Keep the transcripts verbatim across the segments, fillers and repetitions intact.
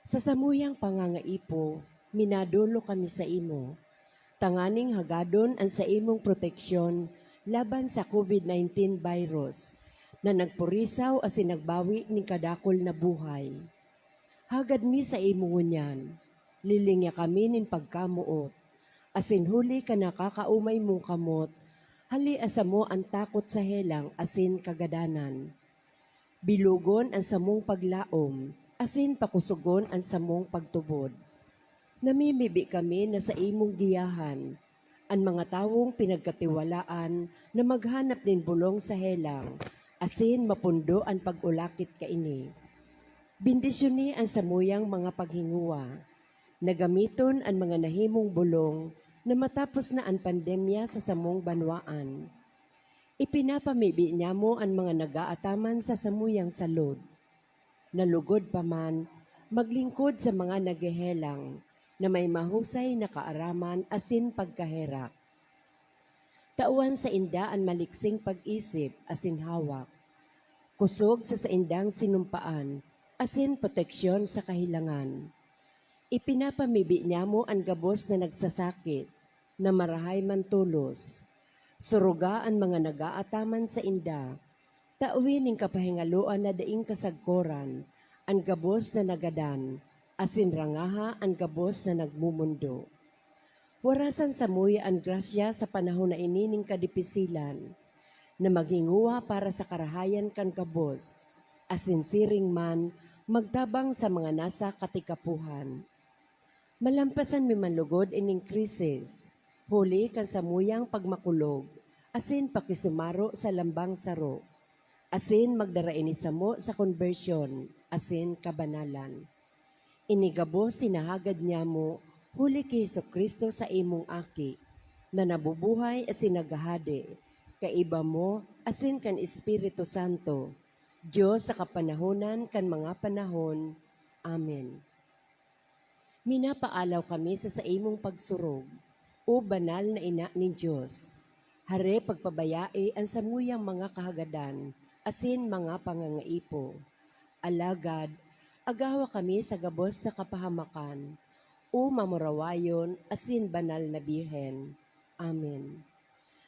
Sa samuyang pangangaipo, minadolo kami saimo, tanganing hagadon an saimong proteksyon laban sa COVID nineteen virus na nagpurisaw asin nagbawi nin kadakul na buhay. Hagad mi saimo ngunyan, lilingya kami nin pagkamoot, asin huli kan nakakaomay mong kamot, halia samo an takot sa helang asin kagadanan. Bilogon an samong paglaom, asin pakosogon an samong pagtubod. Namimibi kami na saimong giyahan an mga tawong pinagkatiwalaan na maghanap nin bolong sa helang, asin mapundo an pag-ulakit kaini. Bendisyoni an samuyang mga paghingowa, na gamiton an mga nahimong bolong na matapos na an pandemya sa samong banwaan. Ipinapamibi niamo an mga nag-aataman sa samuyang salud. Nalugod pa man, maglingkod sa mga naghehelang na may mahusay na kaaraman asin pagkaherak. Tawan sainda an maliksing pag-isip asin hawak, kosog sa saindang sinumpaan asin proteksyon sa kahelangan. Ipinapamibi niamo an gabos na nagsasakit, na marahay man tolos. Suruga an mga nag-aataman sainda. Tawi nin kapahingaloan na daing kasagkoran an gabos na nagadan, asin rangaha an gabos na nagmomondo. Warasan samuya an grasya sa panahon na ini nin kadipisilan, na maghingowa para sa karahayan kan gabos, asin siring man magtabang sa mga nasa katikapohan. Malampasan mi man lugod ining krisis, huli kan samuyang pagmakulog asin pakisumaro sa lambang saro, asin magdara ini samo sa konbersyon asin kabanalan. Ini gabos hinahagad niamo huli ki Jesu-Cristo, saimong Aki, na nabubuhay asin naghahade kaiba mo asin kan Espiritu Santo, Dios sa kapanahonan kan mga panahon. Amen. Minapaalaw kami sa saimong pagsurog, O banal na Ina nin Dios. Hare pagpabayai an samuyang mga kahagadan asin mga pangangaipo. Alagad, agawa kami sa gabos na kapahamakan, O mamurawayon asin banal na Birhen. Amen.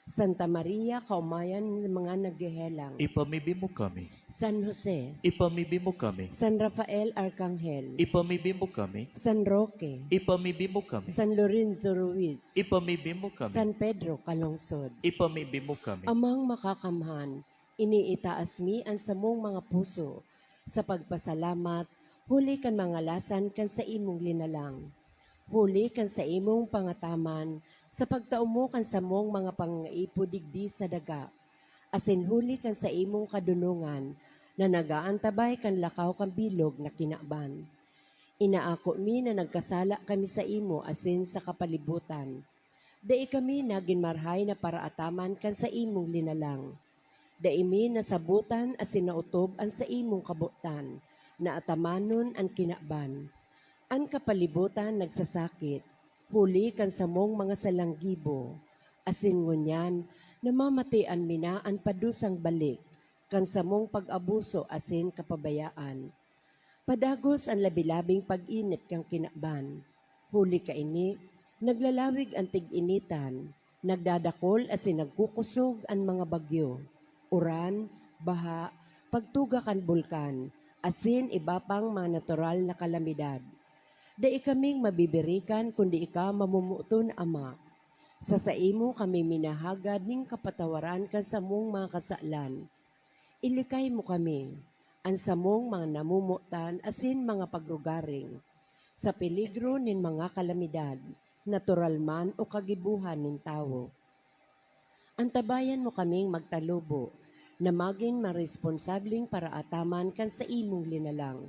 Santa Maria, kaomayan nin mga naghehelang. Ipamibi mo kami. San Jose. Ipamibi mo kami. San Rafael Arkanghel. Ipamibi mo kami. San Roque. Ipamibi mo kami. San Lorenzo Ruiz. Ipamibi mo kami. San Pedro Calungsod. Ipamibi mo kami. Amang makakamhan, iniitaas mi an samong mga puso sa pagpasalamat huli kan mga lasan kan saimong linalang, huli kan saimong pangataman sa pagtao mo kan samong mga pangangaipo digdi sa daga, asin huli kan saimong kadonongan na nag-aantabay kan lakaw kan bilog na kinaban. Inaako mi na nagkasala kami saimo asin sa kapalibutan. Dai kami nagin marahay na paraataman kan saimong linalang. Dai mi nasabotan asin naotob an saimong kabotan na atamanon an kinaban. An kapalibutan nagsasakit, huli kan samong mga salang gibo, asin ngunyan namamatean mi na an padusang balik kan samong pag-abuso asin kapabayaan. Padagos an labi-labing pag-init kan kinaban. Huli kaini, naglalawig an tig-initan, nagdadakol asin nagkukosog an mga bagyo, uran, baha, pagtuga kan bulkan, asin iba pang mga natural na kalamidad. Dai kaming mabibirikan kundi ika, mamomoton Ama. Sa saimo kami minahagad nin kapatawaran kan samong mga kasalan. Ilikay mo kami, an samong mga namomotan asin mga pagrugaring, sa peligro nin mga kalamidad, natural man o kagibohan nin tawo. Antabayan mo kaming magtalubo na magin maresponsableng paraataman kan saimong linalang,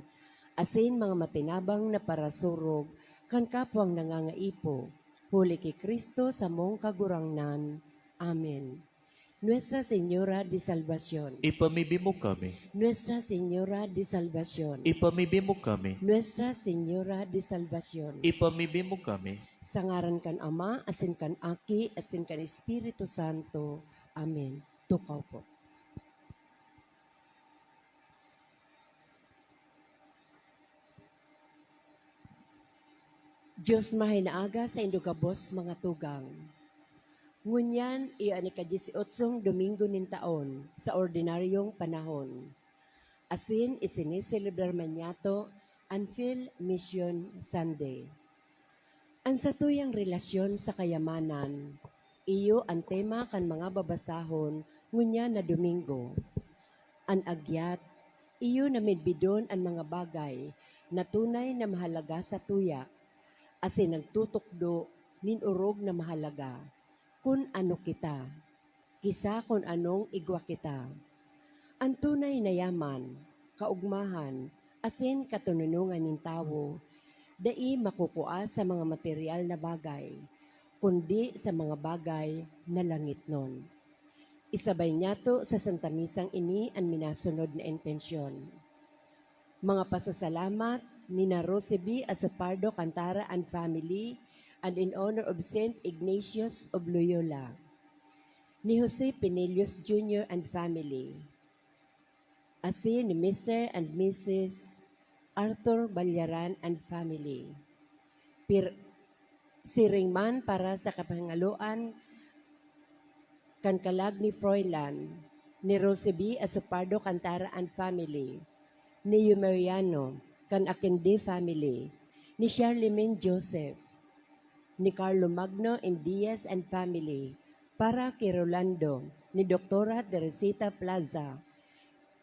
asin mga matinabang na parasurog kan kapwang nangangaipo, huli ki Cristo samong Kagurangnan. Amen. Nuestra Señora de Salvacion. Ipamibi mo kami. Nuestra Señora de Salvacion. Ipamibi mo kami. Nuestra Señora de Salvacion. Ipamibi mo kami. Sa ngaran kan Ama, asin kan Aki, asin kan Espiritu Santo. Amen. Tukaw po. Dios mahay na aga saindo gabos, mga tugang. Ngunyan, iyo an ika-diyes-otsong Domingo nin taon sa ordinaryong panahon. Asin isiniselebrar man niyato an Phil Mission Sunday. An satuyang relasyon sa kayamanan, iyo an tema kan mga babasahon ngunyan na Domingo. An agyat, iyo na midbidon an mga bagay na tunay na mahalaga sa tuya, asin nagtutukdo nin orog na mahalaga, kun ano kita, kisa kun anong igwa kita. An tunay na yaman, kaogmahan, asin katononongan nin tawo, dai makukua sa mga material na bagay, kundi sa mga bagay na langitnon. Isabay niyato sa Santa Misang ini an minasunod na intensyon. Mga pasasalamat ni na Roseby Asopardo Cantara and family, and in honor of Saint Ignatius of Loyola, ni Jose Pinillos Junior and family, asin ni Mister and Missus Arthur Ballaran and family. Pir-, siring man para sa kapangaloan kan kalag ni Froilan, ni Roseby Asopardo Cantara and family, ni Yumeriano kan Akinde family, ni Charlemagne Joseph, ni Carlo Magno and Diaz and family, para ki Rolando, ni Doktora Teresita Plaza,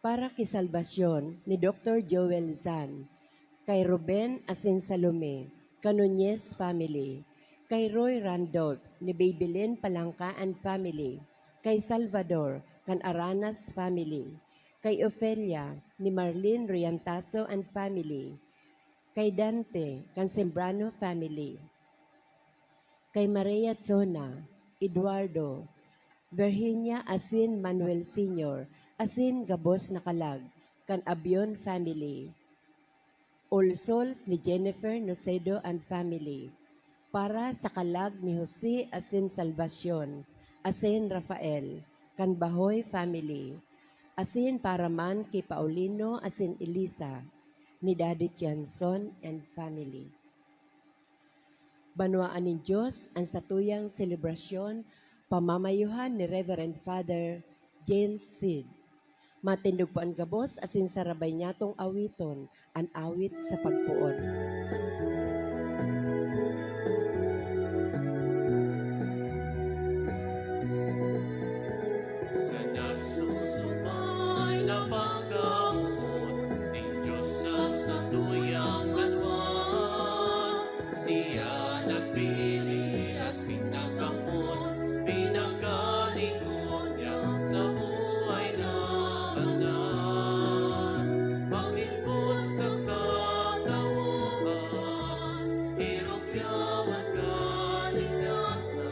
para ki Salvacion, ni Doktor Joel Zan, kay Ruben asin Salome, kan Nunez family, kay Roy Randolph, ni Babylin Palangka and family, kay Salvador, kan Aranas family, kay Ofelia, ni Marlene Riantaso and family, kay Dante, kan Sembrano family, kay Maria Chona, Eduardo, Virginia asin Manuel Senior, asin gabos na kalag, kan Abion family. All Souls ni Jennifer Nocedo and family, para sa kalag ni Jose asin Salvacion, asin Rafael, kan Bahoy family, asin para man ki Paulino asin Elisa, ni Daddy Tianson and family. Banwaan nin Dios an satuyang selebrasyon, pamamayuhan ni Reverend Father James Seid. Matindog po an gabos asin sarabay niyatong awiton, an awit sa pagpoon. Sa nagsusubay na pagkamoot nin Dios sa satuyang banwa, siya nagpili asin nagkapot, pinagkalingkod niya sa buhay na banal. Maglingkod sa katawohan, irong yaman kaligtasan,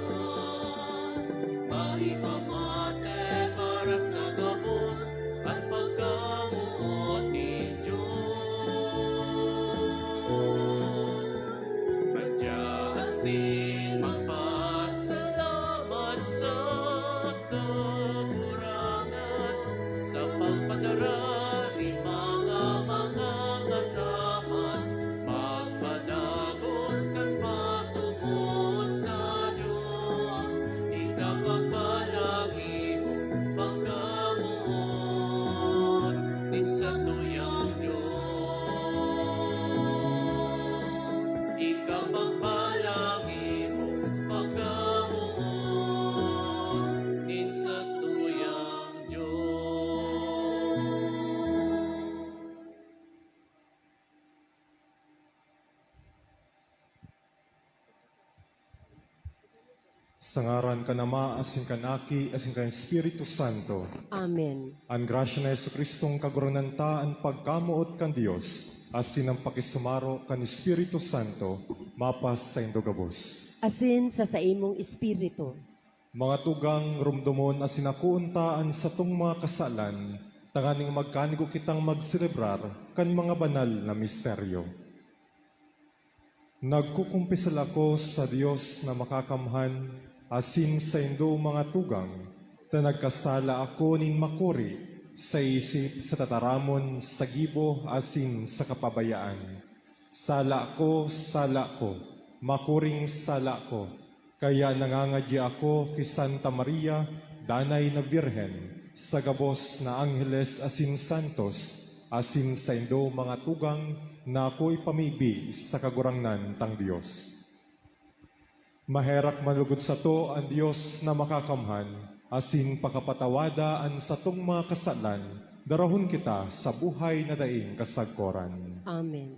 maipamate para sa gabos an pagkamoot nin Dios. Madya asin magpasalamat sa Kagurangnan sa pagpadara nin mga mangangataman, magpadagos kan pagtubod sa Dios, ikapagpalangi mo pagkamoot nin satuyang Dios. Ikapagpalangi mo pagkamoot nin satuyang Dios. Sa ngaran kan Ama, asin kan Aki, asin kan Espiritu Santo. Amen. An grasya ni Jesu-Cristong Kagurangnan ta, an pagkamoot kan Dios, asin an pakisumaro kan Espiritu Santo, mapas saindo gabos. Asin sa saimong espiritu. Mga tugang, romdomon asin akoon ta an satong mga kasalan, tanganing magkanigo kitang magselebrar kan mga banal na misteryo. Nagkukumpisal ako sa Dios na Makakamhan asin saindo, mga tugang, ta nagkasala ako nin makuri sa isip, sa tataramon, sa gibo, asin sa kapabayaan. Sala ko, sala ko! Makuring sala ko, kaya nangangadya ako ki Santa Maria, danay na Birhen, sa gabos na angheles asin santos, asin saindo mga tugang na ako ipamibi sa Kagurangnan tang Dios. Maherak man lugod sato an Dios na makakamhan, asin pakapatawada an satong mga kasalan, darahon kita sa buhay na daing kasagkoran. Amen.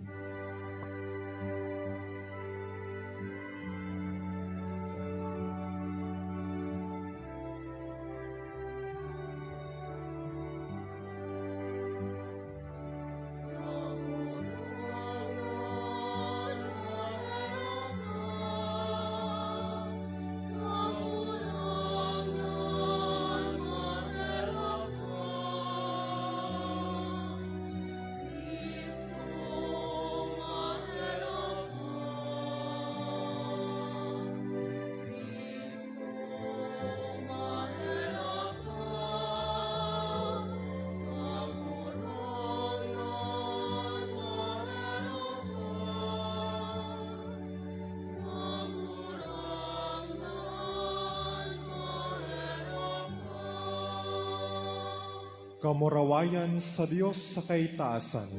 Kamurawayan sa Dios sa kaitaasan.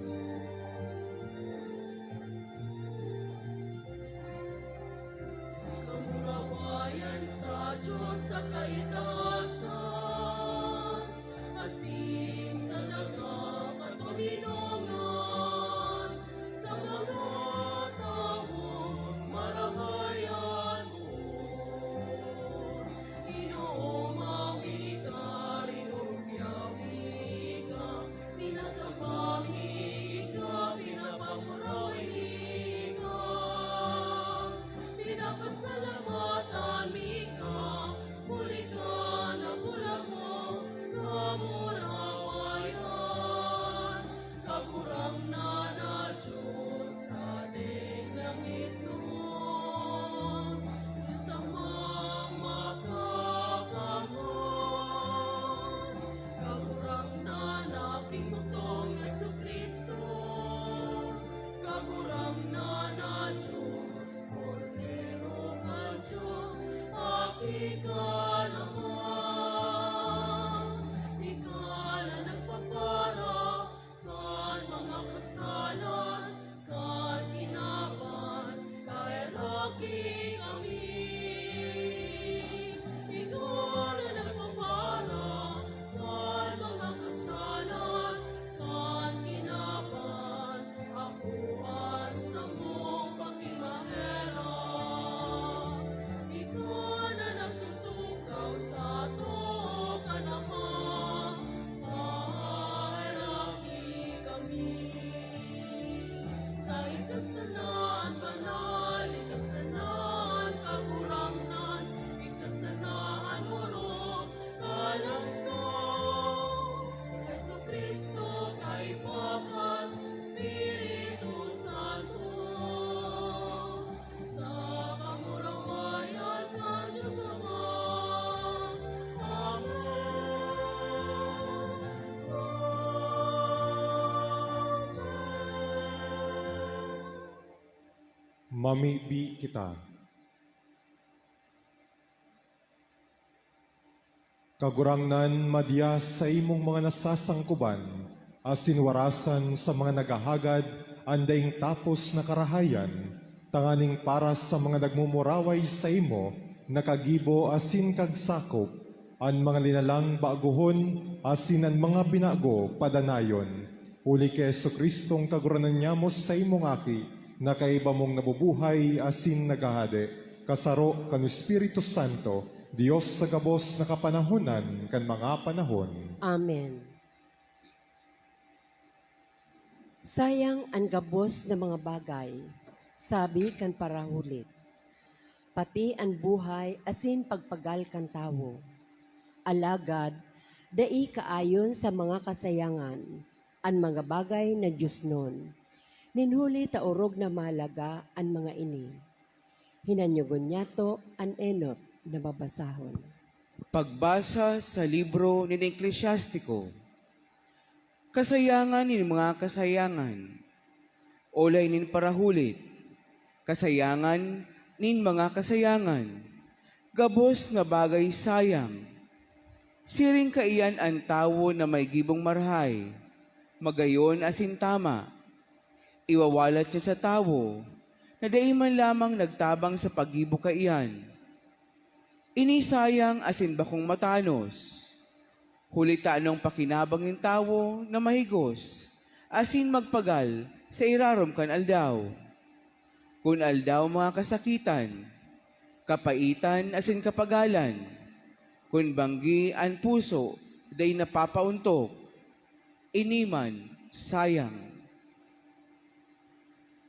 Kamurawayan sa Dios sa kaitaasan, asin sa daga katoninongan, sa mga tawong marahay an boot. Ginoo, mawi ka, rinumpya mi ka, sinasamba mi ka, pinapamurawi mi ka. Pinapasalamatan mi ka, huli kan nakulang mo, kamurawayan. Kagurangnan na Dios, sa ding langit mo, dusa mang makakamhan. Kagurangnan na Aki mo tong Jesu-Cristo, Kagurangnan na Dios, Kordero kan Dios, Aki ka naman. Ika na nagpapara kan mga kasalan kan kinaban, kaheraki kami. Ika na nagpapara kan mga kasalan kan kinaban, akoan samong pakimaherak. Ika na nagtutukaw sa too kan Ama, paheraki kami. Dai ka sana an banal, ika sana an Kagurangnan, ika sana an orog, Anak ko, Jesu-Cristo, kaiba kan Espiritu Santo, sa kamurawayan kan Dios Ama. Amen. Amen. Mamibi kita. Kagurangnan, madya saimong mga nasasangkoban asin warasan sa mga naghahagad an daing tapos na karahayan, tanganing para sa mga nagmumuraway saimo na kagibo asin kagsakop, an mga linalang bagohon asin an mga binago padanayon. Huli ki Jesu-Cristong Kagurangnan nyamo, saimong Aki, na kaiba mong nabubuhay asin naghahade, kasaro kan Espiritu Santo, Dios sa gabos na kapanahonan kan mga panahon. Amen. Sayang an gabos na mga bagay, sabi kan parahulit, pati an buhay asin pagpagal kan tawo. Alagad, dai kaayon sa mga kasayangan an mga bagay na diosnon. Nin huli ta orog na mahalaga an mga ini. Hinanyogon nyato an enot na babasahon. Pagbasa sa libro nin Eklesiastiko. Kasayangan nin mga kasayangan, olay nin parahulit, kasayangan nin mga kasayangan. Gabos na bagay sayang. Siring kaiyan an tawo na may gibong marahay, magayon asin tama. Iwawalat niya sa tawo na dai man lamang nagtabang sa paggibo kaiyan. Ini sayang asin bakong matanos. Huli ta anong pakinabang nin tawo na mahigos asin magpagal sa irarom kan aldaw? Kun aldaw mga kasakitan, kapaitan asin kapagalan, kun banggi an puso dai napapaontok, ini man sayang.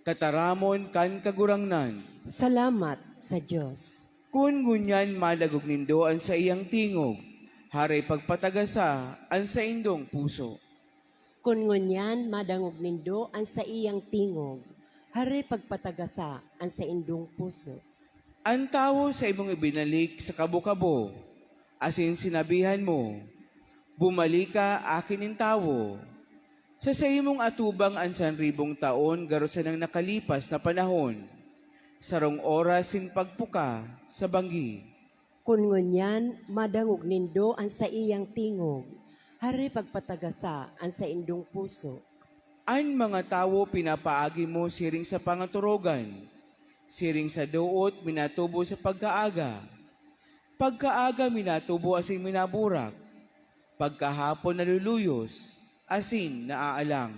Tataramon kan Kagurangnan. Salamat sa Dios. Kun ngunyan madangog nindo an saiyang tingog, haray pagpatagasa an saindong puso. Kun ngunyan madangog nindo an saiyang tingog, haray pagpatagasa an saindong puso. An tawo sa imong ibinalik sa kabo-kabo, asin sinabihan mo, "Bumalik ka, aki nin tawo." Sa saimong atubang an sanribong taon garo sanang nakalipas na panahon, sarong oras nin pagpuka sa banggi. Kun ngunyan madangog nindo an saiyang tingog, haray pagpatagasa an saindong puso. An mga tawo pinapaagi mo siring sa pangatorogan, siring sa doot minatubo sa pagkaaga. Pagkaaga minatubo asin minaburak, pagkahapon naluluyos asin naaalang.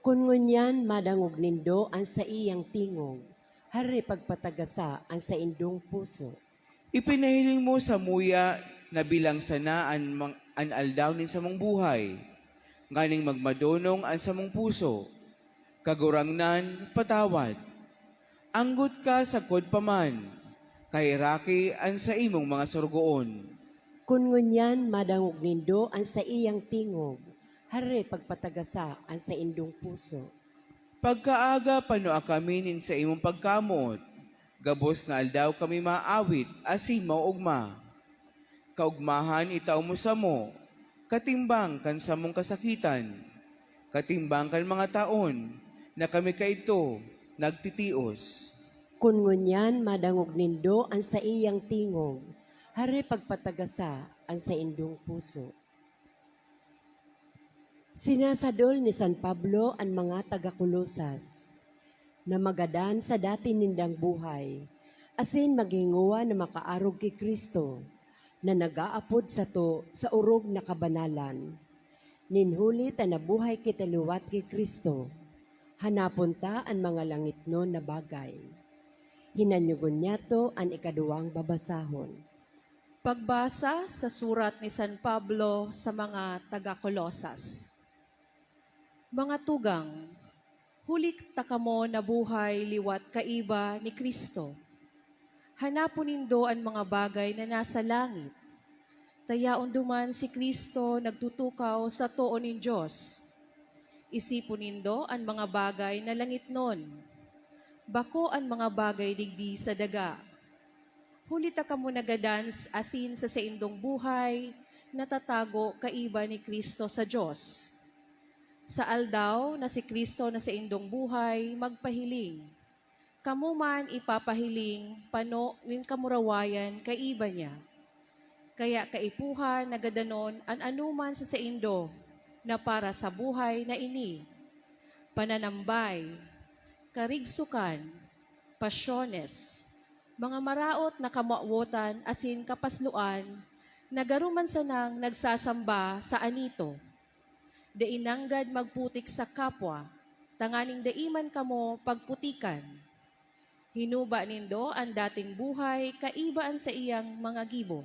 Kun ngunyan madangog nindo an saiyang tingog, haray pagpatagasa an saindong puso. Ipinahiling mo samuya na bilang sana an mang-, an aldaw nin samong buhay, nganing magmadonong an samong puso. Kagurangnan, patawad. Anggot ka sagkod pa man, kaheraki an saimong mga sorogoon. Kun ngunyan madangog nindo an saiyang tingog, haray pagpatagasa an saindong puso. Pagkaaga panua kami nin saimong pagkamoot, gabos na aldaw kami maawit asin maoogma. Kaogmahan itao mo samo, katimbang kan samong kasakitan, katimbang kan mga taon na kami kaidto nagtitios. Kun ngunyan madangog nindo an saiyang tingog, haray pagpatagasa an saindong puso. Sinasadol ni San Pablo an mga taga Colosas na magadan sa dati nindang buhay, asin maghingowa na makaarog ki Cristo, na nag-aapod sato sa orog na kabanalan. Nin huli ta nabuhay kita liwat ki Cristo, hanapon ta an mga langitnon na bagay. Hinanyogon niyato an ikaduwang babasahon. Pagbasa sa surat ni San Pablo sa mga taga Colosas. Mga tugang, huli ta kamo nabuhay liwat kaiba ni Cristo, hanapon nindo an mga bagay na nasa langit, ta yaon duman si Cristo nagtutukaw sa too nin Dios. Isipon nindo an mga bagay na langitnon, bako an mga bagay digdi sa daga. Huli ta kamo nagadan s-, asin sa saindong buhay natatago kaiba ni Cristo sa Dios. Sa aldaw na si Cristo na saindong buhay magpahiling, kamo man ipapahiling pano nin kamurawayan kaiba niya. Kaya kaipuhan na gadanon an anoman sa saindo na para sa buhay na ini: pananambay, karigsokan, pasyones, mga maraot na kamawotan asin kapasloan na garo man sanang nagsasamba sa anito. Dai nanggad magputik sa kapwa, tanganing dai man kamo pagputikan. Hinuba nindo an dating buhay kaiba an saiyang mga gibo,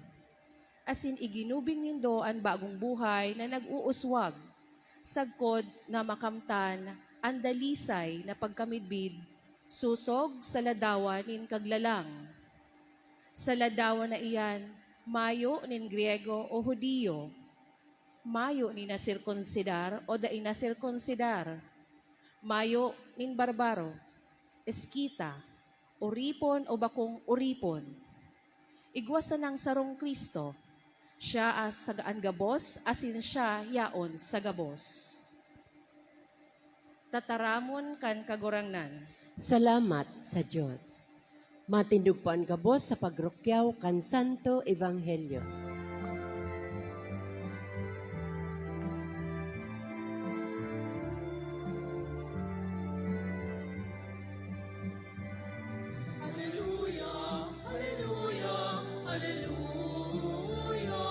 asin iginubing nindo an bagong buhay na nag-uuswag, sagkod na makamtan an dalisay na pagkamidbid sosog sa ladawan nin Kaglalang. Sa ladawan na iyan, mayo nin Griego o Judio, mayo nin nasirkunsidar o dai nasirkunsidar, mayo nin barbaro, Eskita, oripon o bakong oripon. Igwa sanang sarong Cristo, siya a-, sa an gabos asin siya yaon sa gabos. Tataramon kan Kagurangnan. Salamat sa Dios. Matindog po an gabos sa pagrukyaw kan Santo Ebanghelyo. Haleluya, haleluya, haleluya,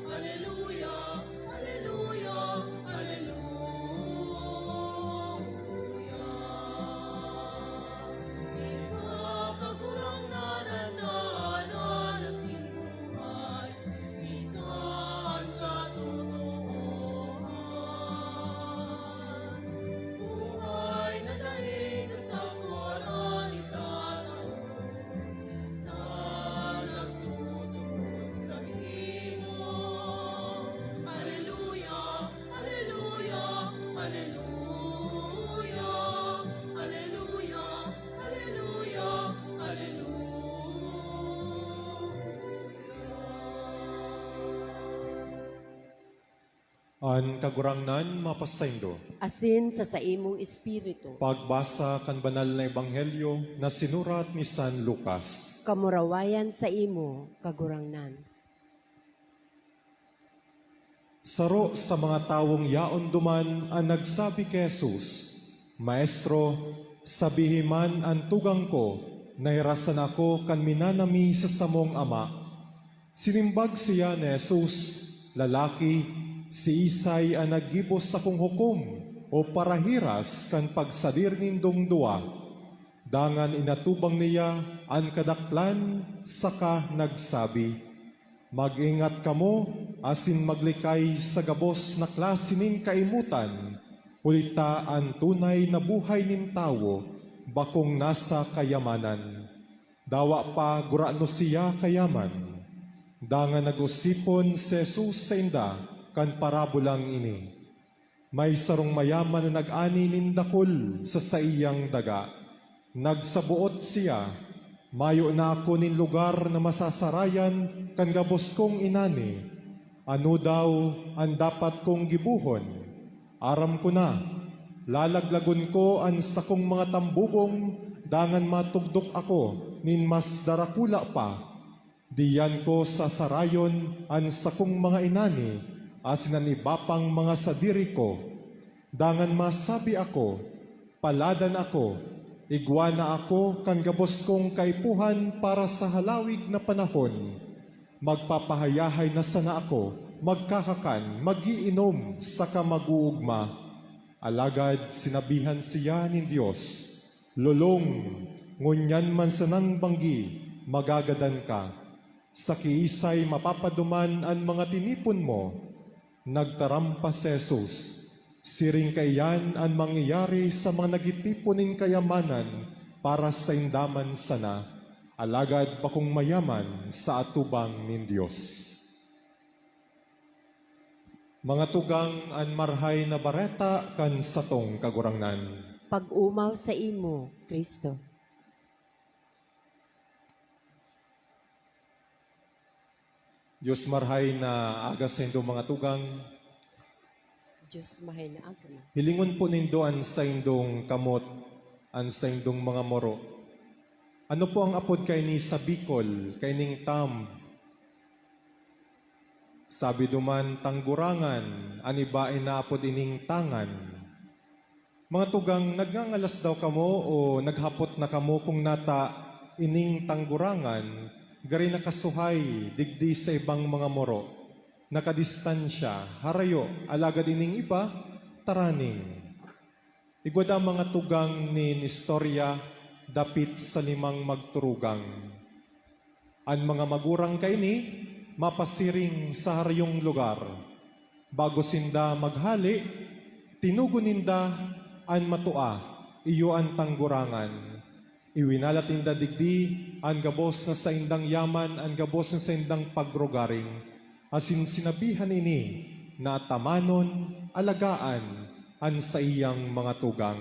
haleluya, haleluya, haleluya. Ika, Kagurangnan, an dalan asin buhay. Ika an katotoohan. Buhay na daing nasapwaran itatao. Sa nagtutubod saimo. Haleluya, haleluya, haleluya, haleluya, haleluya, haleluya. An Kagurangnan mapasaindo. Asin sa saimong espiritu. Pagbasa kan Banal na Ebanghelyo na sinurat ni San Lucas. Kamurawayan saimo, Kagurangnan. Saro sa mga tawong yaon duman an nagsabi ki Jesus, "Maestro, sabihi man an tugang ko na hirasan ako kan minanami sa samong ama." Sinimbag siya ni Jesus, "Lalaki, siisay an naggibo sakong hukom o parahiras kan pagsadiri nindong duwa?" Dangan inatubang niya an kadaklan saka nagsabi, "Mag-ingat kamo asin maglikay sa gabos na klase nin kaimotan, huli ta an tunay na buhay nin tawo bakong nasa kayamanan." Dawa pa gurano siya kayaman, dangan nag-osipon si Jesus sainda kan parabolang ini, "May sarong mayaman na nag-ani nin dakul sa saiyang daga. Nagsaboot siya, 'Mayo na ako nin lugar na masasarayan kan gabos kong inani. Ano daw an dapat kong gibohon? Aram ko na, lalaglagon ko an sakong mga tambubong dangan matugdok ako nin mas darakula pa. Diyan ko sasarayon an sakong mga inani asin an iba pang mga sadiri ko. Dangan masabi ako, 'Paladan ako, igwa na ako kan gabos kong kaipuhan para sa halawig na panahon.' Magpapahayahay na sana ako, magkakakan, mag-iinom, saka mag-oogma." Alagad sinabihan siya nin Dios, "Lolong, ngunyan man sanang banggi, magagadan ka. Sa kiisay mapapaduman an mga tinipon mo?" Nagtaram pa si Jesus, "Siring kaiyan an mangyayari sa mga nagtitipon nin kayamanan para sainda man sana, alagad bakong mayaman sa atubang nin Dios." Mga tugang, an Marahay na Bareta kan satong Kagurangnan. Pag-omaw saimo, Cristo. Dios marahay na aga saindo, mga tugang. Dios marahay na aga na. Hilingon po nindo an saindong kamot, an saindong mga moro. Ano po ang apod kaini sa Bicol, kaining thumb? Sabi duman, tanggurangan, an iba inaapod ining tangan. Mga tugang, nagngangalas daw kamo o naghapot na kamo kung nata ining tanggurangan, gari nakasuhay digdi sa ibang mga moro, nakadistansya, harayo, alagad ining iba, taraning. Igwa da, mga tugang, nin istorya dapit sa limang magturugang. An mga magurang kaini mapasiring sa harayong lugar. Bago sinda maghale, tinugon ninda an matua, iyo an tanggurangan. Iwinalat ninda digdi an gabos na saindang yaman, an gabos na saindang pagrugaring, asin sinabihan ini na atamanon, alagaan, an saiyang mga tugang.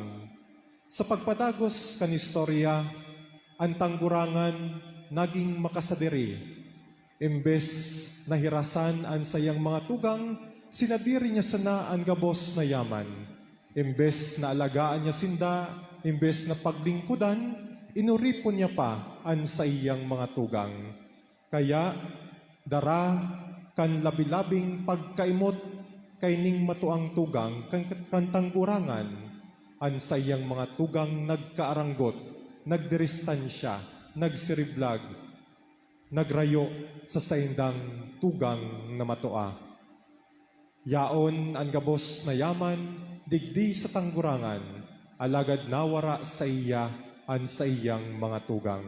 Sa pagpadagos kan istorya, an tanggurangan naging makasadiri. Embes na hirasan an saiyang mga tugang, sinadiri niya sana an gabos na yaman. Embes na alagaan niya sinda, embes na paglingkodan, Inoripon niya pa an saiyang mga tugang. Kaya, dara kan labi-labing pagkaimot kaining matuang tugang kan, kan tanggurangan, an saiyang mga tugang nagkaaranggot, nagdiristansya, nagsiriblag, nagrayo sa saindang tugang na matua. Yaon an gabos na yaman digdi sa tanggurangan, alagad nawara saiya an saiyang mga tugang.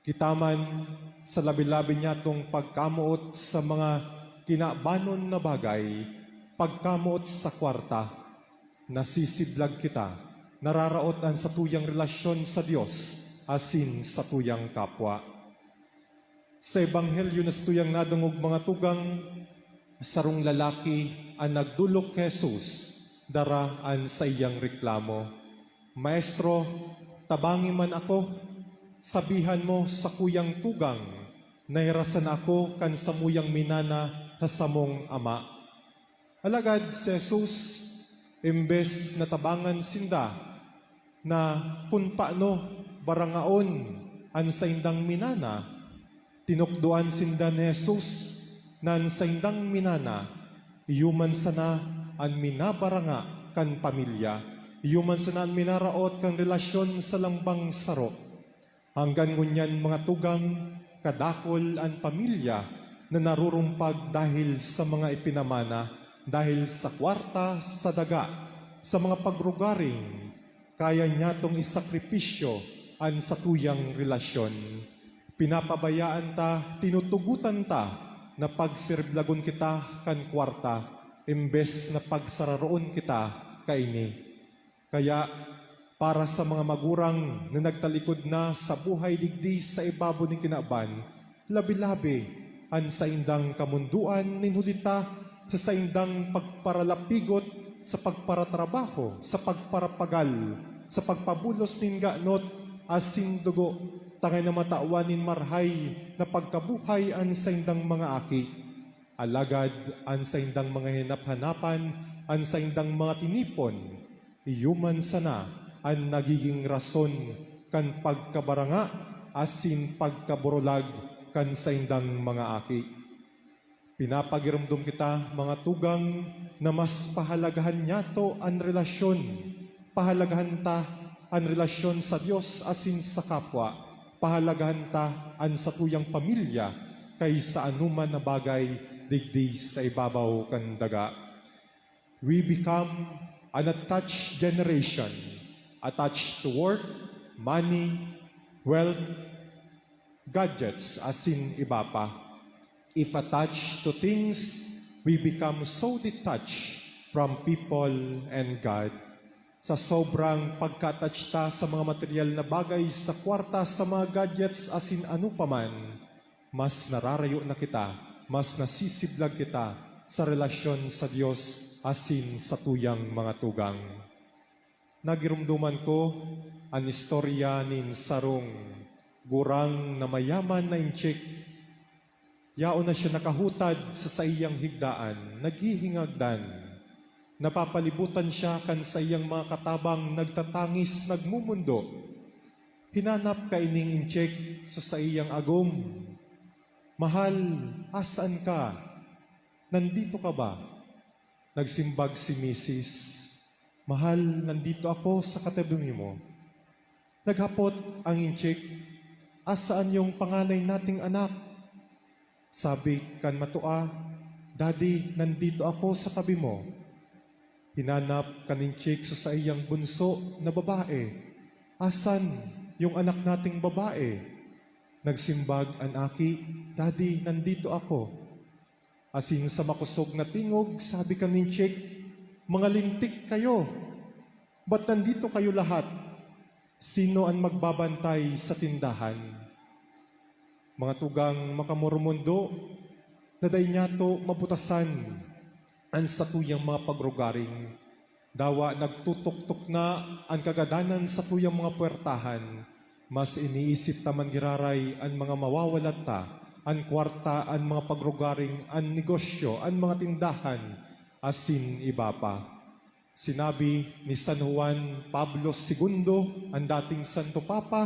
Kita man sa labi-labi niyatong pagkamoot sa mga kinabanon na bagay, pagkamoot sa kwarta, nasisiblag kita, nararaot an satuyang relasyon sa Dios asin satuyang kapwa. Sa Ebanghelyo na satuyang nadangog, mga tugang, sarong lalaki an nagdolok ki Jesus, dara an saiyang reklamo, "Maestro, tabangi man ako. Sabihan mo sakuyang tugang na hirasan ako kan samuyang minana sa samong ama." Alagad si Jesus, embes na tabangan sinda na kun paano barangaon an saindang minana, tinukdoan sinda ni Jesus na an saindang minana iyo man sana an minabaranga kan pamilya, iyo man sana an minaraot kan relasyon sa lambang saro. Hanggan ngunyan, mga tugang, kadakul an pamilya na narurumpag dahil sa mga ipinamana, dahil sa kwarta, sa daga, sa mga pagrugaring. Kaya niyatong isakripisyo an satuyang relasyon. Pinapabayaan ta, tinutugotan ta na pagsiriblagon kita kan kwarta, embes na pagsararoon kita kaini. Kaya, para sa mga magurang na nagtalikod na sa buhay digdi sa ibabaw nin kinaban, labi-labi an saindang kamondoan nin huli ta sa saindang pagparalapigot, sa pagparatrabaho, sa pagparapagal, sa pagpabulos nin ganot asin dugo, tangay na matawan nin marhay na pagkabuhay an saindang mga aki. Alagad an saindang mga hinap-hanapan, an saindang mga tinipon, iyo man sana an nagiging rason kan pagkabaranga asin pagkaburulag kan saindang mga aki. Pinapagiromdom kita, mga tugang, na mas pahalagahan niyato an relasyon. Pahalagahan ta an relasyon sa Dios asin sa kapwa. Pahalagahan ta an satuyang pamilya kaysa anoman na bagay digdi sa ibabaw kan daga. We become an attached generation, attached to work, money, wealth, gadgets, asin iba pa. If attached to things, we become so detached from people and God. Sa sobrang pagka-attach ta sa mga material na bagay, sa kwarta, sa mga gadgets, asin ano pa man, mas nararayo na kita, mas nasisiblag kita sa relasyon sa Dios asin satuyang mga tugang. Nagiromdoman ko an istorya nin sarong gurang na mayaman na intsik. Yaon na siya nakahutad sa saiyang higdaan, naghihingagdan. Napapalibutan siya kan saiyang mga katabang, nagtatangis, nagmomondo. Hinanap kaining intsik sa saiyang agom. "Mahal, asaan ka? Nandito ka ba?" Nagsimbag si misis, "Mahal, nandito ako sa katabi mo." Naghapot ang intsik, "Asaan yung panganay nating anak?" Sabi kan matua, "Daddy, nandito ako sa tabi mo." Hinanap kan intsik sa saiyang bunso na babae, "Asan yung anak nating babae?" Nagsimbag an aki, "Daddy, nandito ako." Asin sa makosog na tingog, sabi kan intsik, "Mga lintik kayo! Ba't nandito kayo lahat? Sino an magbabantay sa tindahan?" Mga tugang makamoromondo, na dai niyato mabutasan an satuyang mga pagrugaring. Dawa nagtutuktok na an kagadanan satuyang mga puwertahan, mas iniisip ta man giraray an mga mawawalat ta, an kwarta, an mga pagrugaring, an negosyo, an mga tindahan, asin iba pa. Sinabi ni San Juan Pablo Segundo, an dating Santo Papa,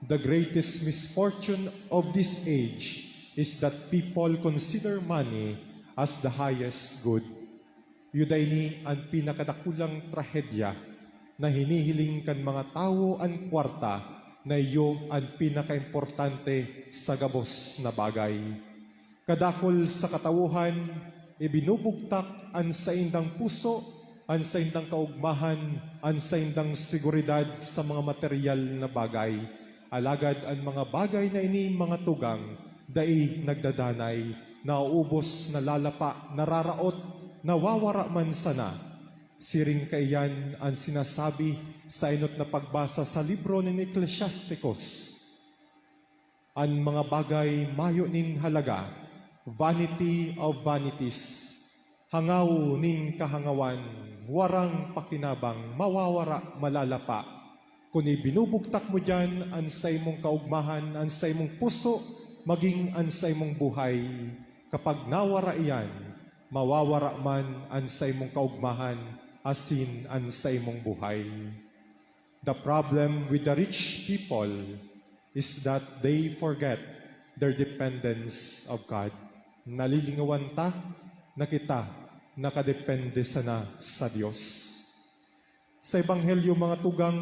"The greatest misfortune of this age is that people consider money as the highest good." Iyo daini an pinakadakulang trahedya na hinihiling kan mga tawo, an kwarta na iyo an pinakaimportante sa gabos na bagay. Kadakul sa katawohan, ibinubugtak an saindang puso, an saindang kaogmahan, an saindang seguridad sa mga materyal na bagay. Alagad an mga bagay na ini, mga tugang, dai nagdadanay, nauubos, nalalapa, nararaot, nawawara man sana. Siring kaiyan an sinasabi sa enot na pagbasa sa libro nin Ecclesiasticus. An mga bagay mayo nin halaga, vanity of vanities, hangaw nin kahangawan, warang pakinabang, mawawara, malalapa. Kun ibinubugtak mo diyan an saimong kaogmahan, an saimong puso, maging an saimong buhay, kapag nawara iyan, mawawara man an saimong kaogmahan asin an saimong buhay. The problem with the rich people is that they forget their dependence of God. Nalilingawan ta na kita nakadepende sana sa Dios. Sa Ebanghelyo, mga tugang,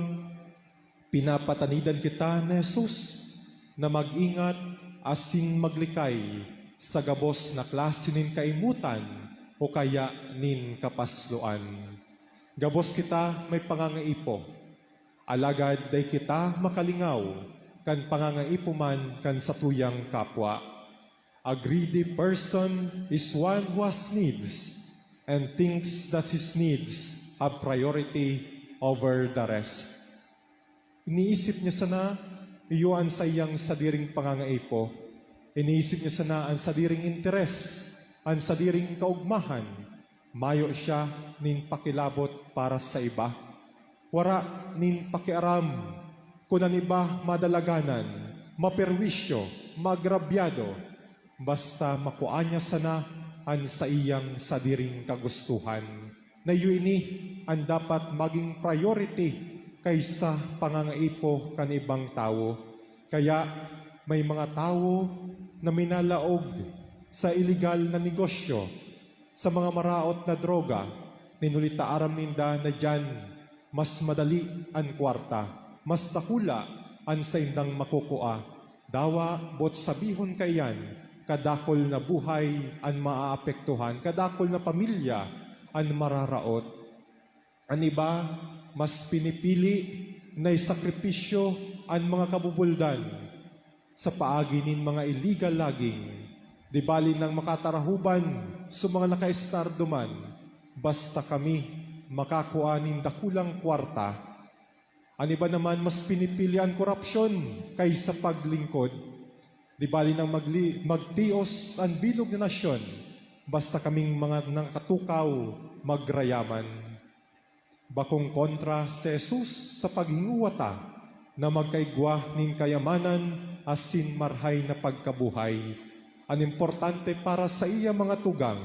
pinapatanidan kita ni Jesus na mag-ingat asin maglikay sa gabos na klase nin kaimotan o kaya nin kapasloan. Gabos kita may pangangaipo, alagad dai kita makalingaw kan pangangaipo man kan satuyang kapwa. A greedy person is one who has needs and thinks that his needs have priority over the rest. Iniisip niya sana iyo an saiyang sadiring pangangaipo. Iniisip niya sana an sadiring interes, an sadiring kaogmahan. Mayo siya nin pakilabot para sa iba. Wara nin pakiaram kun an iba madalaganan, maperwisyo, maagrabyado, basta makua niya sana an saiyang sadiring kagustuhan. Na iyo ini an dapat magin priority kaiba sa pangangaipo kan ibang tawo. Kaya may mga tawo na minalaog sa iligal na negosyo, sa mga maraot na droga, nin huli ta aram ninda na diyan mas madali an kwarta, mas dakula an saindang makukua. Dawa, boot sabihon kaiyan, kadakul na buhay an maaapektuhan, kadakul na pamilya an mararaot. An iba, mas pinipili na isakripisyo an mga kabubuldan sa paagi nin mga iligal laging. Di bali nang makatarahuban sa mga nakaestar duman, basta kami makakua nin dakulang kwarta. An iba naman mas pinipili an korapsyon kaysa paglingkod. Di bali nang magli-, magtios an bilog na nasyon, basta kaming mga nakatukaw magrayaman. Bakong kontra si Jesus sa paghinguwa ta na magkaigwa nin kayamanan asin marhay na pagkabuhay. An importante para saiya, mga tugang,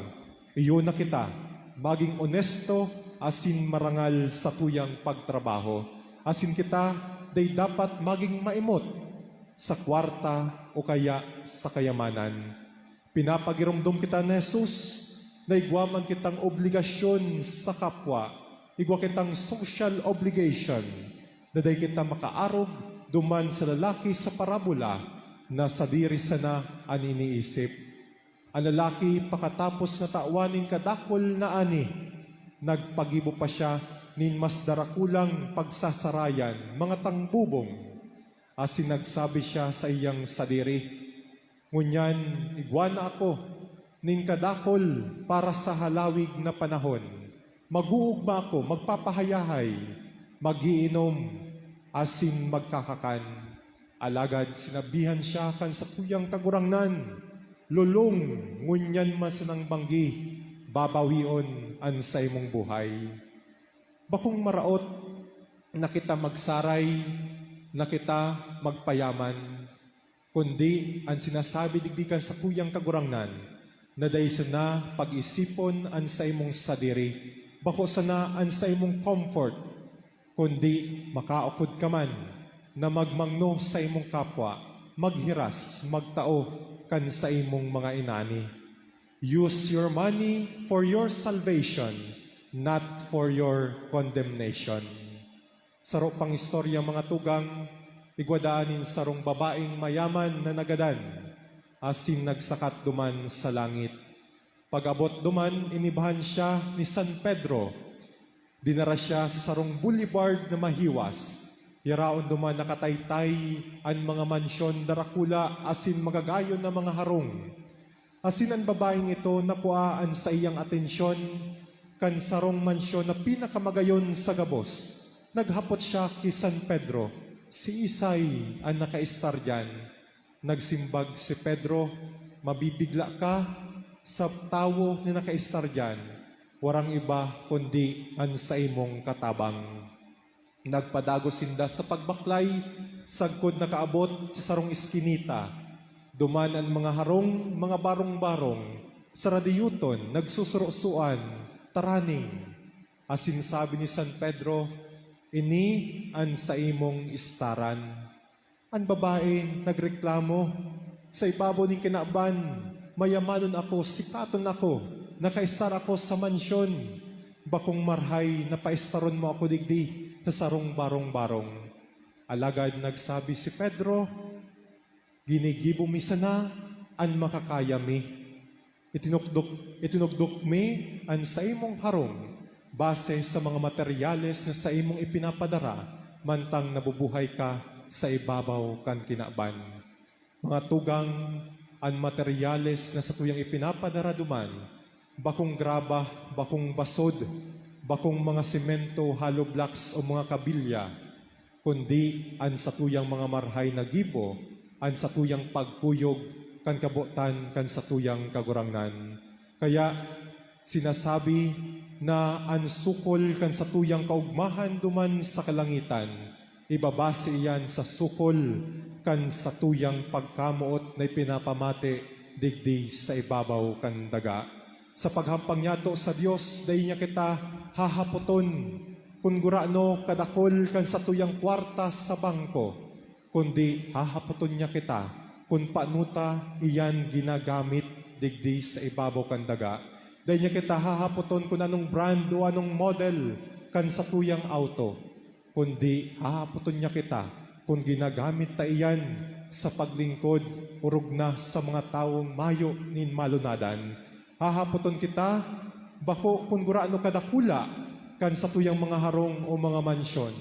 iyo na kita magin onesto asin marangal sa tuyang pagtrabaho, asin kita dai dapat magin maimot sa kwarta o kaya sa kayamanan. Pinapagiromdom kita ni Jesus na igwa man kitang obligasyon sa kapwa, igwa kitang social obligation, na dai kita makaarog duman sa lalaki sa parabola na sadiri sana an iniisip. An lalaki, pakatapos na tawan nin kadakul na ani, nagpagibo pa siya nin mas darakulang pagsasarayan, mga tangbubong, asin nagsabi siya sa iyang sadiri, "Ngunyan, igwa na ako nin kadakul para sa halawig na panahon. Mag-uugma ako, magpapahayahay, mag-iinom, asin magkakakan." Alagad sinabihan siya kan sakuyang kagurangnan, "Lolong, ngunyan man sanang banggi, babawion an saimong buhay." Bakong maraot na kita magsaray, na kita magpayaman, kundi an sinasabi digdi kan sakuyang kagurangnan, na dai sana pag-isipon an saimong sadiri, Bako sana an saimong comfort, kundi makaukod ka man na magmangno sa imong kapwa, maghiras, magtao kan saimong mga inani. Use your money for your salvation, not for your condemnation. Saro pang istorya, mga tugang, igwa daa nin sarong babaeng mayaman na nagadan asin nagsakat duman sa langit. Pag-abot duman, inibahan siya ni San Pedro. Dinara siya sa sarong boulevard na mahiwas. Yaraon duman nakataytay an mga mansyon darakula asin magagayon na mga harong. Asin an babaeng ito nakua an saiyang atensyon kan sarong mansyon na pinakamagayon sa gabos. Naghapot siya ki San Pedro, "Siisay an nakaistar diyan?" Nagsimbag si Pedro, "Mabibigla ka sa tawo na nakaistar diyan. Warang iba kundi an saimong katabang." Nagpadagos sinda sa pagbaklay, sagkod nakaabot sa sarong iskinita. Duman an mga harong, mga barong-barong, sa radyoton, nagsusurosoan, "Taraning!" Asin sabi ni San Pedro, "Ini an saimong istaran." An babae nagreklamo, "Sa ibabaw nin kinaban, mayamanon ako, sikaton ako, nakaistar ako sa mansyon. Bakong marhay na paistaron mo ako digdi sa sarong barong-barong." Alagad nagsabi si Pedro, "Ginigibo mi sana an makakaya mi. Itinukdok, itinukdok mi an saimong harong base sa mga materyales na saimong ipinapadara mantang nabubuhay ka sa ibabaw kan kinaban." Mga tugang, an materyales na satuyang ipinapadara duman, bakong graba, bakong basod, bakong mga semento, hollow blocks o mga kabilya, kundi an satuyang mga marhay na gibo, an satuyang pagkuyog kan kabotan kan satuyang Kagurangnan. Kaya, sinasabi na an sukol kan satuyang kaogmahan duman sa kalangitan, ibabase iyan sa sukol kan satuyang pagkamoot na ipinapamati digdi sa ibabaw kan daga. Sa paghampang niyato sa Dios, dai niya kita hahapoton kun gurano kadakul kan satuyang kwarta sa bangko, kundi hahapoton niya kita kun paano ta iyan ginagamit digdi sa ibabaw kan daga. Dai niya kita hahapoton kun anong brand o anong model kan satuyang auto, kundi hahapoton niya kita kun ginagamit ta iyan sa paglingkod orog na sa mga tawong mayo nin malunadan. Hahapoton kita, bako kun gurano kadakula kan satuyang mga harong o mga mansyon,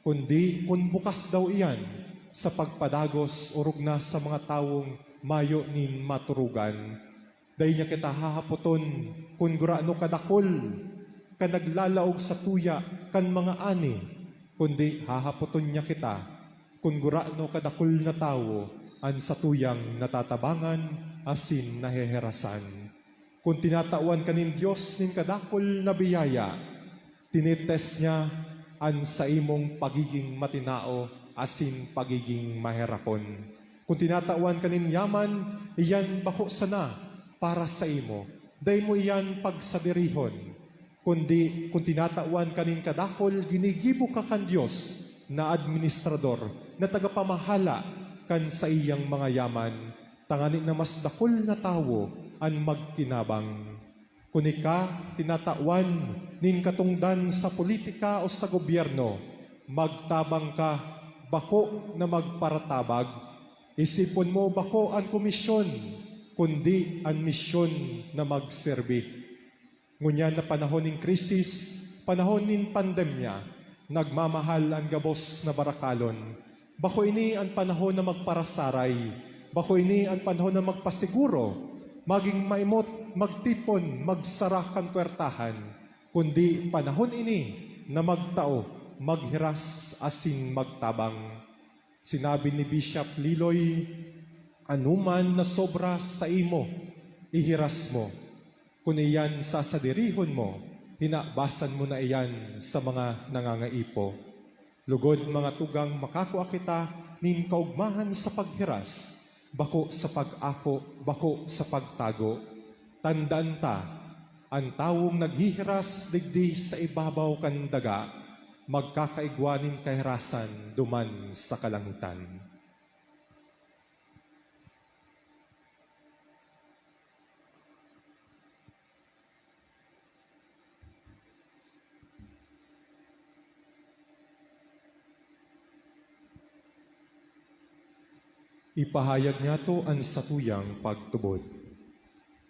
kundi kun bukas daw iyan sa pagpadagos orog na sa mga tawong mayo nin maturugan. Dai niya kita hahapoton kun gurano kadakul kan naglalaog satuya kan mga ani, kundi hahapoton niya kita kun gurano kadakul na tawo an satuyang natatabangan asin naheherasan. Kun tinatawan ka nin Dios nin kadakul na biyaya, tinitest niya an saimong pagiging matinao asin pagiging maherakon. Kun tinatawan ka nin yaman, iyan bako sana para saimo. Dai mo iyan pagsadirihon. Kundi kun tinatawan ka nin kadakul, ginigibo ka kan Dios na administrador, na tagapamahala kan saiyang mga yaman, tangani na mas dakul na tawo an magkinabang. Kun ika tinatawan nin katongdan sa politika o sa gobyerno, magtabang ka, bako na magparatabag. Isipon mo bako an komisyon, kundi an misyon na magserbi. Ngunyan na panahon nin krisis, panahon nin pandemya, nagmamahal an gabos na barakalon. Bako ini an panahon na magparasaray. Bako ini an panahon na magpasiguro, magin maimot, magtipon, magsara kan puwertahan, kundi panahon ini na magtao, maghiras asin magtabang. Sinabi ni Bishop Liloy, "Anoman na sobra saimo, ihiras mo. Kun iyan sasadirihon mo, hinabasan mo na iyan sa mga nangangaipo." Lugod, mga tugang, makakua kita nin kaogmahan sa paghiras, bako sa pag-ako, bako sa pagtago. Tandaan ta, An tawong naghihiras digdi sa ibabaw kan daga, magkakaigwa nin kahirasan duman sa kalangitan. Ipahayag niyato an satuyang pagtubod.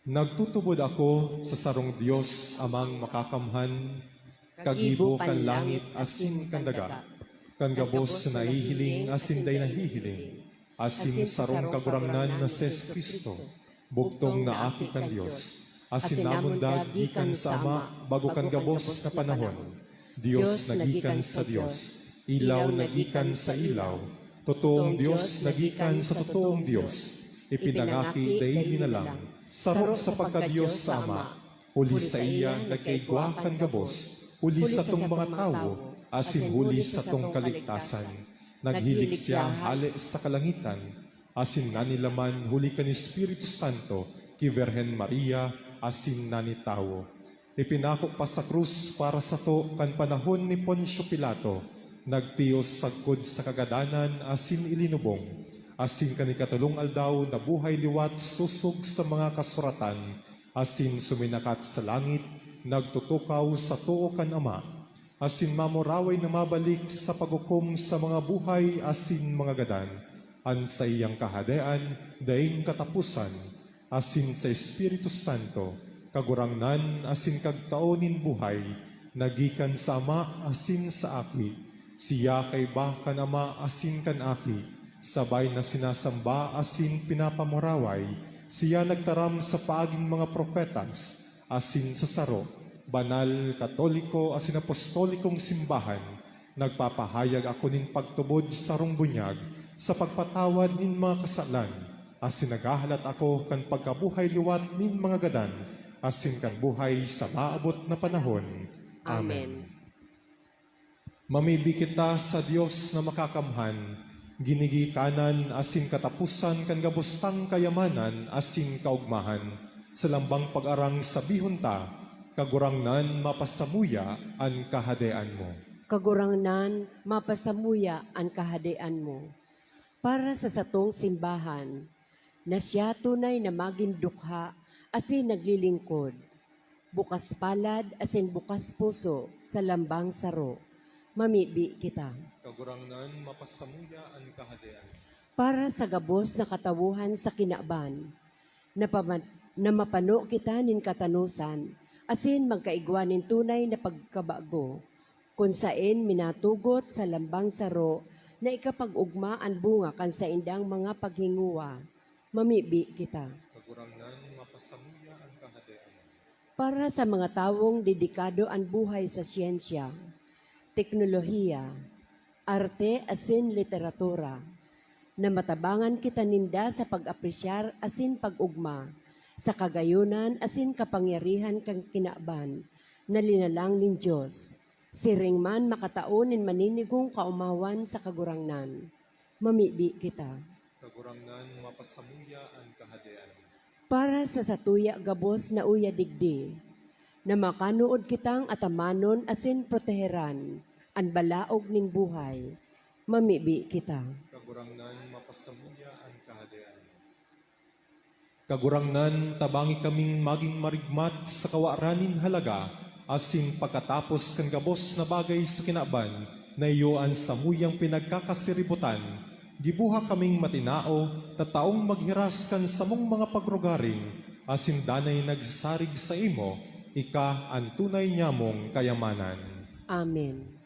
Nagtutubod ako sa sarong Dios, Amang Makakamhan, kagibo kan langit asin kan daga, kan gabos na nahihiling asin dai nahihiling, asin sarong Kagurangnan na si Jesu-Cristo, bugtong na Aki kan Dios, asin namundag gikan sa Ama bago kan gabos na panahon. Dios na gikan sa Dios, ilaw na gikan sa ilaw, totoong Dios na gikan sa totoong Dios, ipinangaki dai linalang, saro sa pagka-Dios sa Ama, huli saiya nagkaigwa kan gabos, huli satong mga tawo, asin huli satong kaligtasan. Naghilig siya hale sa kalangitan, asin nanilaman huli kan Espiritu Santo ki Birhen Maria, asin nanitawo. Ipinako pa sa krus para sato kan panahon ni Poncio Pilato, nagtios sagkod sa kagadanan asin ilinubong, asin kan ikatolong aldaw nabuhay liwat sosog sa mga kasuratan, asin suminakat sa langit, nagtutukaw sa too kan Ama, asin mamuraway na mabalik sa paghukom sa mga buhay asin mga gadan. An saiyang Kahadean daing kataposan, asin sa Espiritu Santo, Kagurangnan asin Kagtao nin buhay, na gikan sa Ama asin sa Aki. Siya kaiba kan Ama asin kan Aki, sabay na sinasamba asin pinapamuraway. Siya nagtaram sa paaging mga propetas, asin sa saro, banal, katoliko, asin apostolikong simbahan. Nagpapahayag ako nin pagtubod sarong bunyag sa pagpatawad nin mga kasalan, asin naghahalat ako kan pagkabuhay liwat nin mga gadan, asin kan buhay sa maabot na panahon. Amen. Amen. Mamibi kita sa Dios na Makakamhan, ginigikanan asin kataposan kan gabos tang kayamanan asin kaogmahan. Sa lambang pag-arang sabihon ta, "Kagurangnan, mapasamuya an Kahadean mo." Kagurangnan, mapasamuya an Kahadean mo. Para sa satong simbahan, na siya tunay na magin dukha asin naglilingkod, bukas palad asin bukas puso sa lambang saro, mamibi kita. Kagurangnan, mapasamuya an Kahadean. Para sa gabos na katawohan sa kinaban, na pama-, na mapano kita nin katanosan asin magkaigwa nin tunay na pagkabago, kun saen minatugot sa lambang saro na ikapag-ogma an bunga kan saindang mga paghingowa, mamibi kita. Kagurangnan, mapasamuya an Kahadean. Para sa mga tawong dedikado an buhay sa siyensya, teknolohiya, arte asin literatura, na matabangan kita ninda sa pag-apresyar asin pag-ogma sa kagayonan asin kapangyarihan kan kinaban na linalang nin Dios, siring man makatao nin maninigong kaomawan sa Kagurangnan. Mamibi kita. Kagurangnan, mapasamuya an Kahadean. Para sa satuya gabos na uya digdi, na makanood kitang atamanon asin proteheran an balaog nin buhay, mamibi kita. Kagurangnan, mapasamuya an Kahadean. Kagurangnan, tabangi kaming magin marigmat sa kawaran nin halaga, asin pagkatapos kan gabos na bagay sa kinaban na iyo an samuyang pinagkakasiributan, giboha kaming matinao, tataong maghiras kan samong mga pagrugaring, asin danay nagsasarig saimo, ika an tunay nyamong kayamanan. Amen.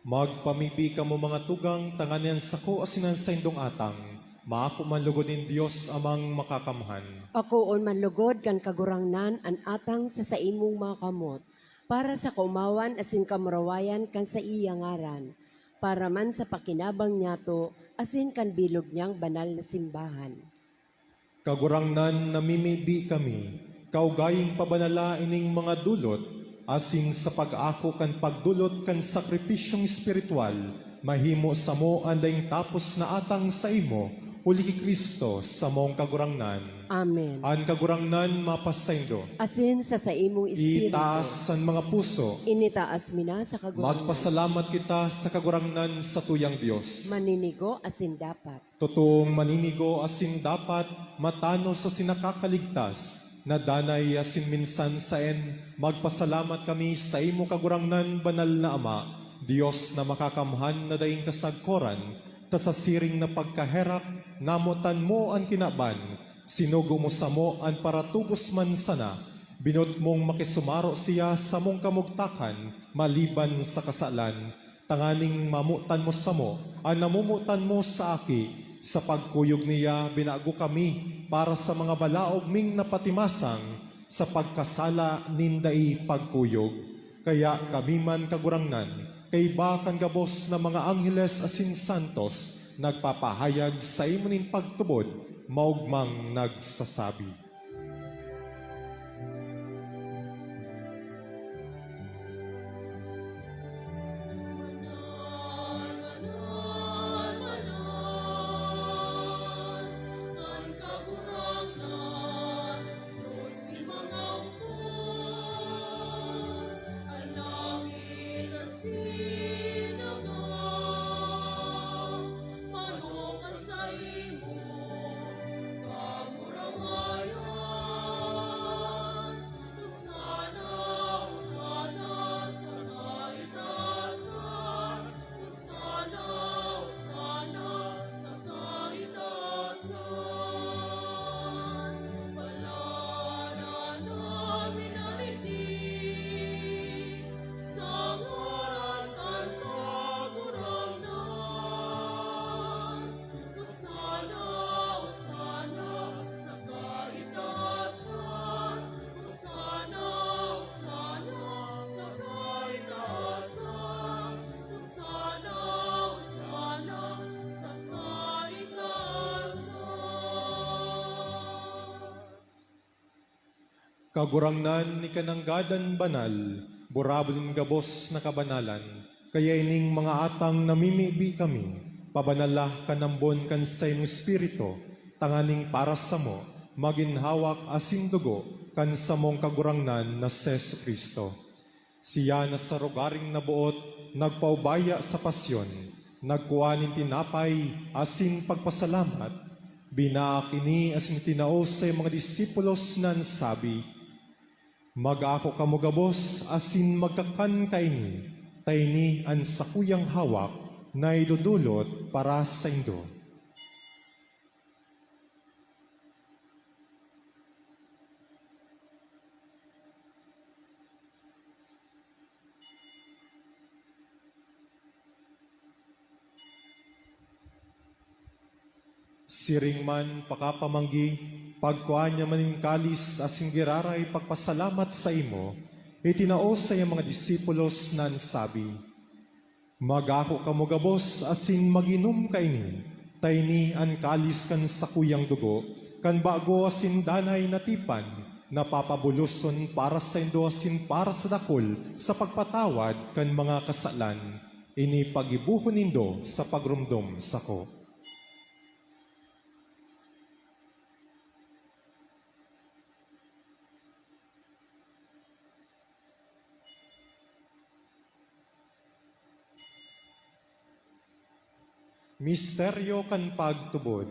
Magpamibi kamo, mga tugang, tanganing an sako asin an saindong atang maako man logod nin Dios Amang Makakamhan. Akoon man logod kan Kagurangnan an atang sa saimong mga kamot, para sa kaomawan asin kamurawayan kan saiya ngaran, para man sa pakinabang niyato asin kan bilog niyang banal na simbahan. Kagurangnan, namimibi kami, kaugaing pabanala ining mga dulot, asin sa pag-ako kan pagdolot kan sakripisyong espiritual, mahimo samo an daing tapos na atang saimo, huli ki Cristo, samong Kagurangnan. Amen. An Kagurangnan mapasaindo. Asin sa saimong espiritu. Itaas an mga puso. Initaas mi na sa Kagurangnan. Magpasalamat kita sa Kagurangnan, satuyang Dios. Maninigo asin dapat. Totoong maninigo asin dapat, matanos asin nakakaligtas, na danay asin minsan saen, magpasalamat kami saimo, Kagurangnan, Banal na Ama, Dios na makakamhan na daing kasagkoran, ta sa siring na pagkaherak, namotan mo an kinaban, sinugo mo samo an paratubos man sana, binot mong makisumaro siya samong kamugtakan maliban sa kasalan, tanganing mamotan mo samo an namomotan mo sa Aki. Sa pagkuyog niya, binago kami para sa mga balaog ming napatimasang sa pagkasala nin dai pagkuyog. Kaya kami man, Kagurangnan, kaiba kan gabos na mga angheles asin santos, nagpapahayag saimo nin pagtubod, maogmang nagsasabi. Manokan saimo, kamurawayan. Hosana, Hosana sa kaitaasan. Hosana, Hosana sa kaitaasan. Palana namin na rin sa ngaran kan Kagurangnan. Hosana, Hosana sa kaitaasan. Hosana, Hosana sa kaitaasan. Hosana, Hosana sa kaitaasan. Kagurangnan, ika nanggad an banal, burabod nin gabos na kabanalan. Kaya ining mga atang namimibi kami, pabanala kan ambon kan saimong Espiritu, tanganing para samo, magin hawak asin dugo kan samong Kagurangnan na si Jesu-Cristo. Siya na sa rogaring naboot nagpaubaya sa pasyon, nagkua nin tinapay asin pagpasalamat, binaak ini asin itinao sa mga disipulos na an sabi, "Mag-ako kamo gabos asin magkakan kaini, ta ini an sakuyang hawak na idodolot para saindo." Siring man, pakapamanggi, pagkua niya man nin kalis asin giraray pagpasalamat saimo, itinao sa iyang mga disipulos na an sabi, "Mag-ako kamo gabos asin mag-inom kaini, ta ini an kalis kan sakuyang dugo, kan bago asin danay na tipan, na papaboloson para saindo asin para sa dakul sa pagpatawad kan mga kasalan. Ini paggibohon nindo sa pagromdom sako." Misteryo kan pagtubod.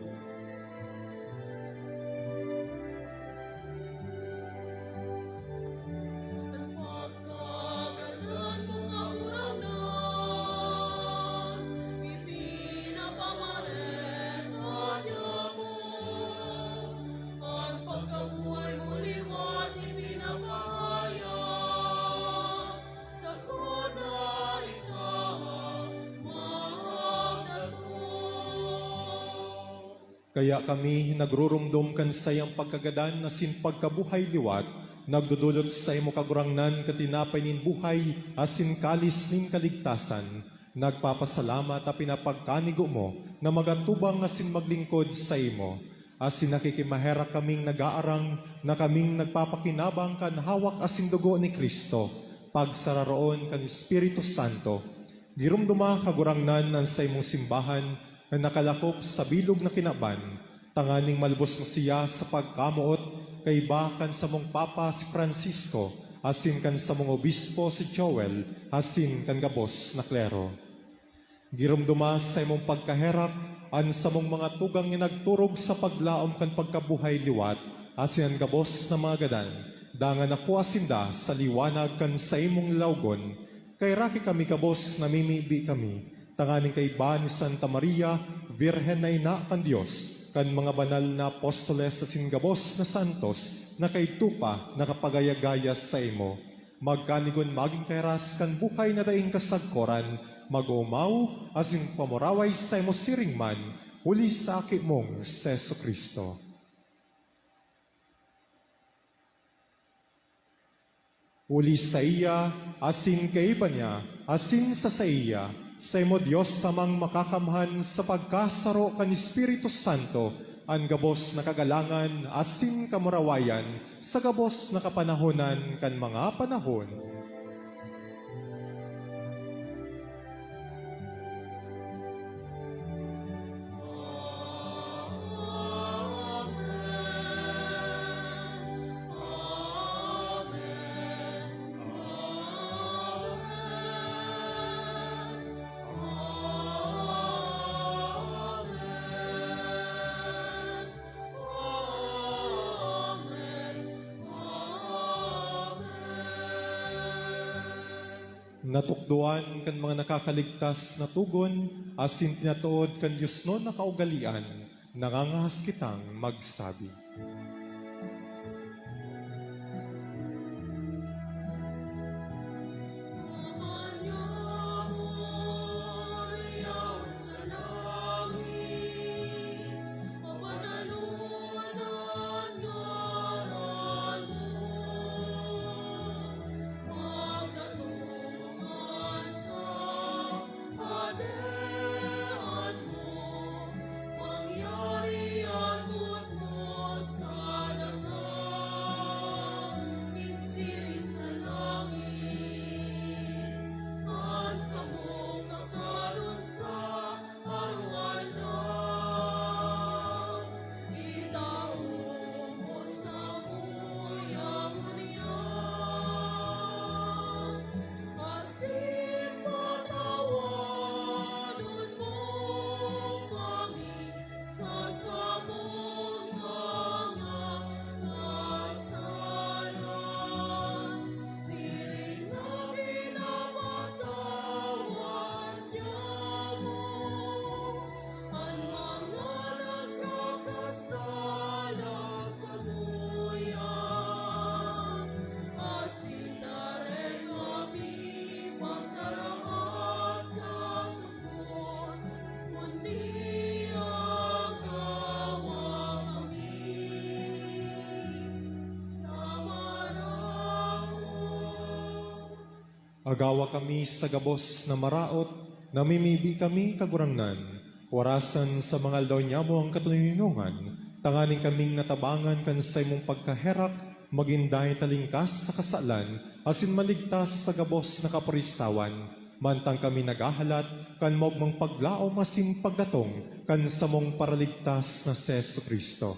Pagkagadan mo nga uran na ipinapamareta niamo, an pagkabuhay mo liwat ipinapahayag. Sagkod na ika Kaya kami nagrurumdom kan saiyang pagkagadan asin pagkabuhay liwat, nagdodolot saimo, Kagurangnan, kan tinapay nin buhay asin kalis nin kaligtasan. Nagpapasalamat ta pinapagkanigo mo na magatubang asin maglingkod saimo. Asin nakikimaherak kaming nag-aarang na kaming nagpapakinabang kan hawak asin dugo ni Cristo, pagsararoon kan Espiritu Santo. Giromdoma, Kagurangnan, an saimong simbahan na nakalakop sa bilog na kinaban, tanganing malubos mo siya sa pagkamoot kaiba kan samong Papa si Francisco, asin kan samong Obispo si Joel, asin kan gabos na klero. Giromdoma sa imong pagkaherak an samong mga tugang na nagturog sa paglaom kan pagkabuhay liwat, asin an gabos na mga gadan, dangan nakua sinda sa liwanag kan saimong lawgon. Kaheraki kami gabos, namimibi kami, tanganing kaiba ni Santa Maria, Birhen na Ina kan Dios, kan mga banal na apostoles asin gabos na santos na kaidto pa nakapagaya-gaya saimo, magkanigon magin kahiras kan buhay na daing kasagkoran, mag-oomaw asin pamuraway saimo siring man, huli sa Aki mong si Jesu-Cristo. Huli saiya, asin kaiba niya, asin sa saiya, saimo Dios Amang Makakamhan, sa pagkasaro kan Espiritu Santo, an gabos na kagalangan asin kamurawayan sa gabos na kapanahonan kan mga panahon. Natukdoan kan mga nakakaligtas na togon, asin pinatood kan diosnon na kaugalean, nangangahas kitang magsabi. Agawa kami sa gabos na maraot, namimibi kami, Kagurangnan, warasan sa mga aldaw nyamo an katoninongan, tanganing kaming natabangan kan saimong pagkaherak, magin dai talingkas sa kasalan, asin maligtas sa gabos na kaparisawan, mantang kami naghahalat kan maogmang paglaom asin pagdatong kan samong Paraligtas na si Jesu-Cristo.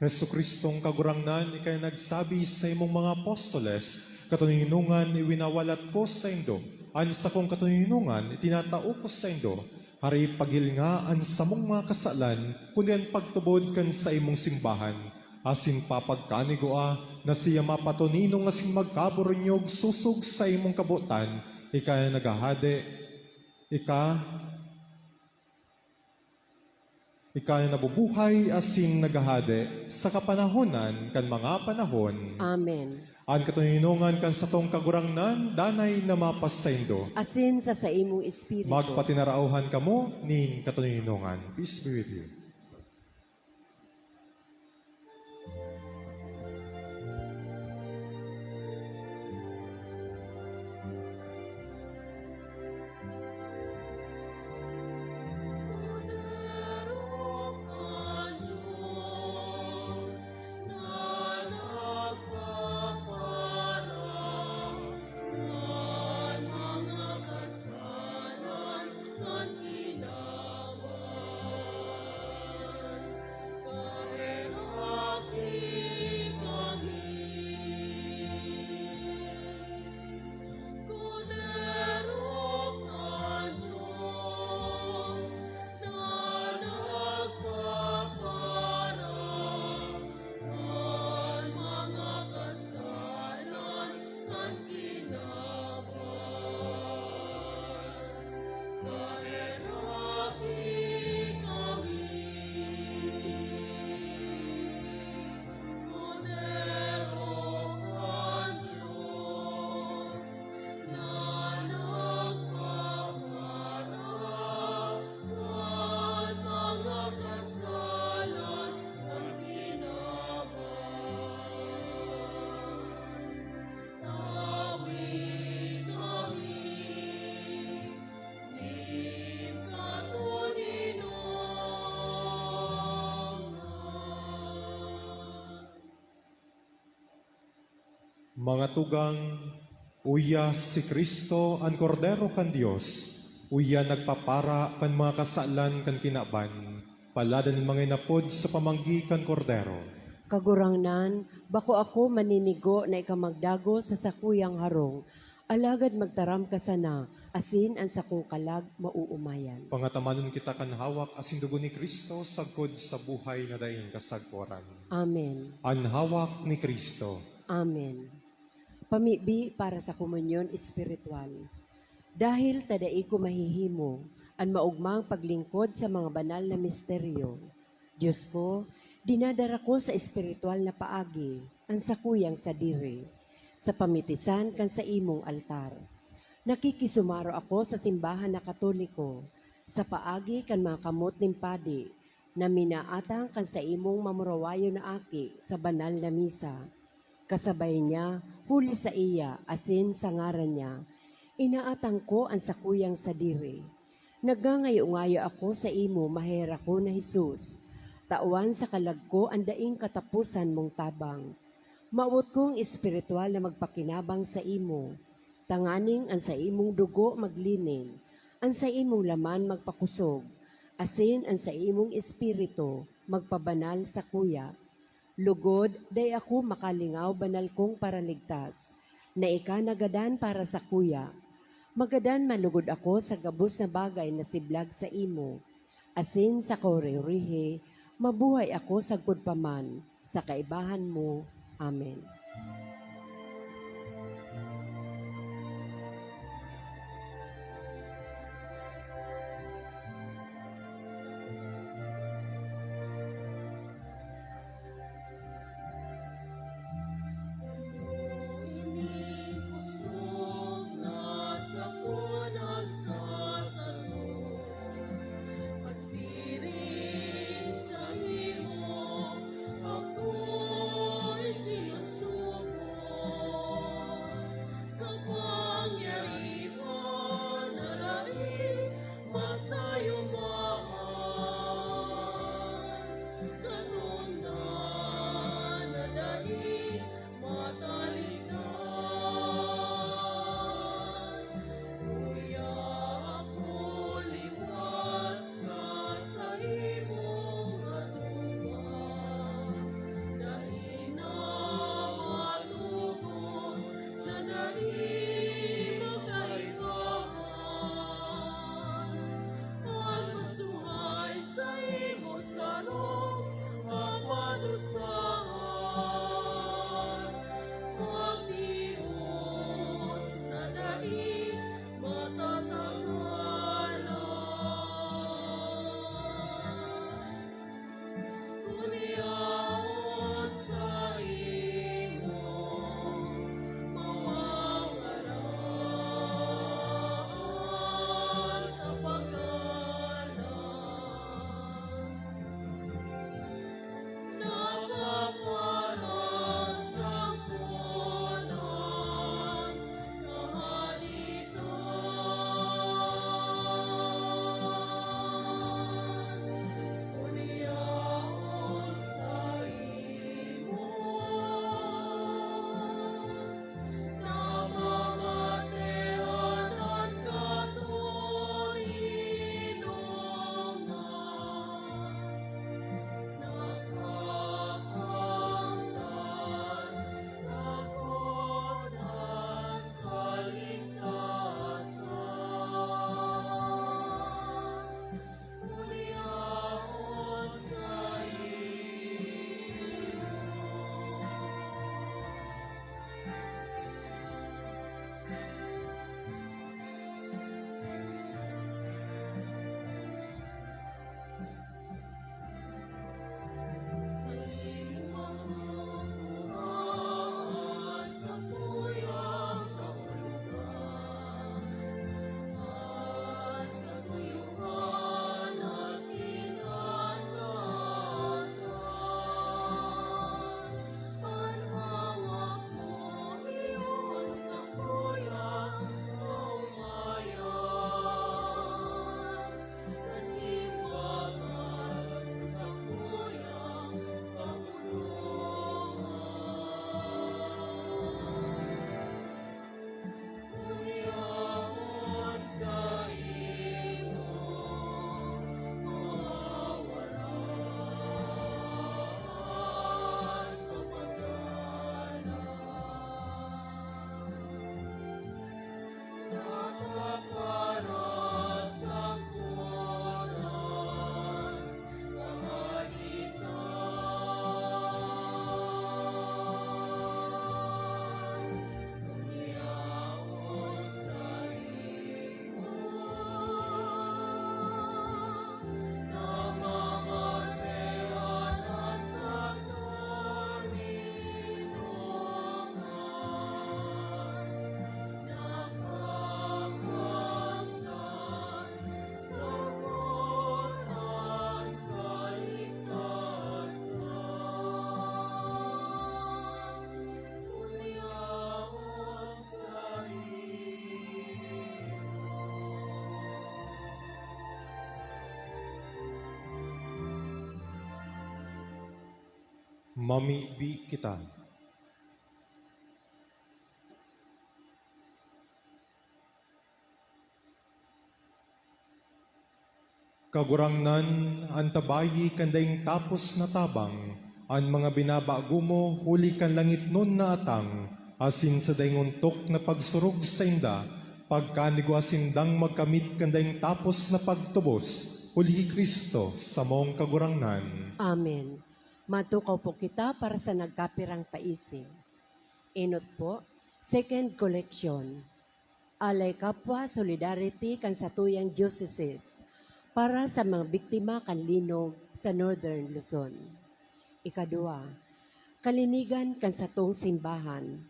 Jesu-Cristong Kagurangnan, ika na nagsabi sa imong mga apostoles, "Katoninongan iwinawalat ko saindo, an sakong katoninongan itinatao ko saindo." Hari, paghilnga an samong mga kasalan, kundi an pagtubod kan saimong simbahan, asin papagkanigua na siya mapatoninong asin magkaburunyog sosog sa imong kabotan, ika na naghahade, ika, ika na nabubuhay asin naghahade sa kapanahonan kan mga panahon. Amen. An katoninongan kan satong Kagurangnan danay na mapasaindo. Asin sa saimong espiritu. Magpatinarauhan kamo nin katoninongan. Peace be with you. Mga tugang, uya si Cristo, an Kordero kan Dios, uya nagpapara kan mga kasalan kan kinaban. Paladan nin mga inapod sa pamanggi kan Kordero. Kagurangnan, bako ako maninigo na ika magdagos sa sakuyang harong, alagad magtaram ka sana, asin an sakong kalag maoomayan. Pangatamanon kita kan hawak asin dugo ni Cristo sagkod sa buhay na daing kasagkoran. Amen. An hawak ni Cristo. Amen. Pamibi para sa komunyon espiritual. Dahil ta dai ko mahihimo an maogmang paglingkod sa mga banal na misteryo, Diyos ko, dinadara ko sa espiritual na paagi an sakuyang sadiri, sa pamitisan kan saimong altar. Nakikisumaro ako sa simbahan na Katoliko, sa paagi kan mga kamot nin padi, na minaatang kan saimong mamurawayon na aki sa banal na misa. Kasabay niya, huli saiya, asin sa ngaran niya, inaatang ko an sakuyang sadiri. Nagngangayo-ngayo ako saimo, maheherakon na Jesus. Tawan sa kalag ko an daing kataposan mong tabang. Mawot kong espiritual na magpakinabang saimo, tanganing an saimong dugo maglining, an saimong laman magpakosog, asin an saimong espiritu magpabanal sakuya. Lugod, dai ako makalingaw, banal kong Paraligtas, na ika nagadan para sakuya. Magadan man lugod ako sa gabos na bagay na siblag saimo, asin sa kauriurihi, mabuhay ako sagkod pa man sa kaibahan mo. Amen. Mamibi kita. Kagurangnan, an tabayi kan daing tapos na tabang, an mga binabago mo huli kan langitnon na atang, asin sa daing ontok na pagsurog sainda, pagkanigwa sindang magkamit kan daing tapos na pagtubos, huli ki Cristo, samong Kagurangnan. Amen. Matukaw po kita para sa nagkapirang paisi. Enot po, second collection. Alay Kapwa Solidarity kan satuyang diocese para sa mga biktima kan linog sa Northern Luzon. Ikadua, kalinigan kan satong simbahan.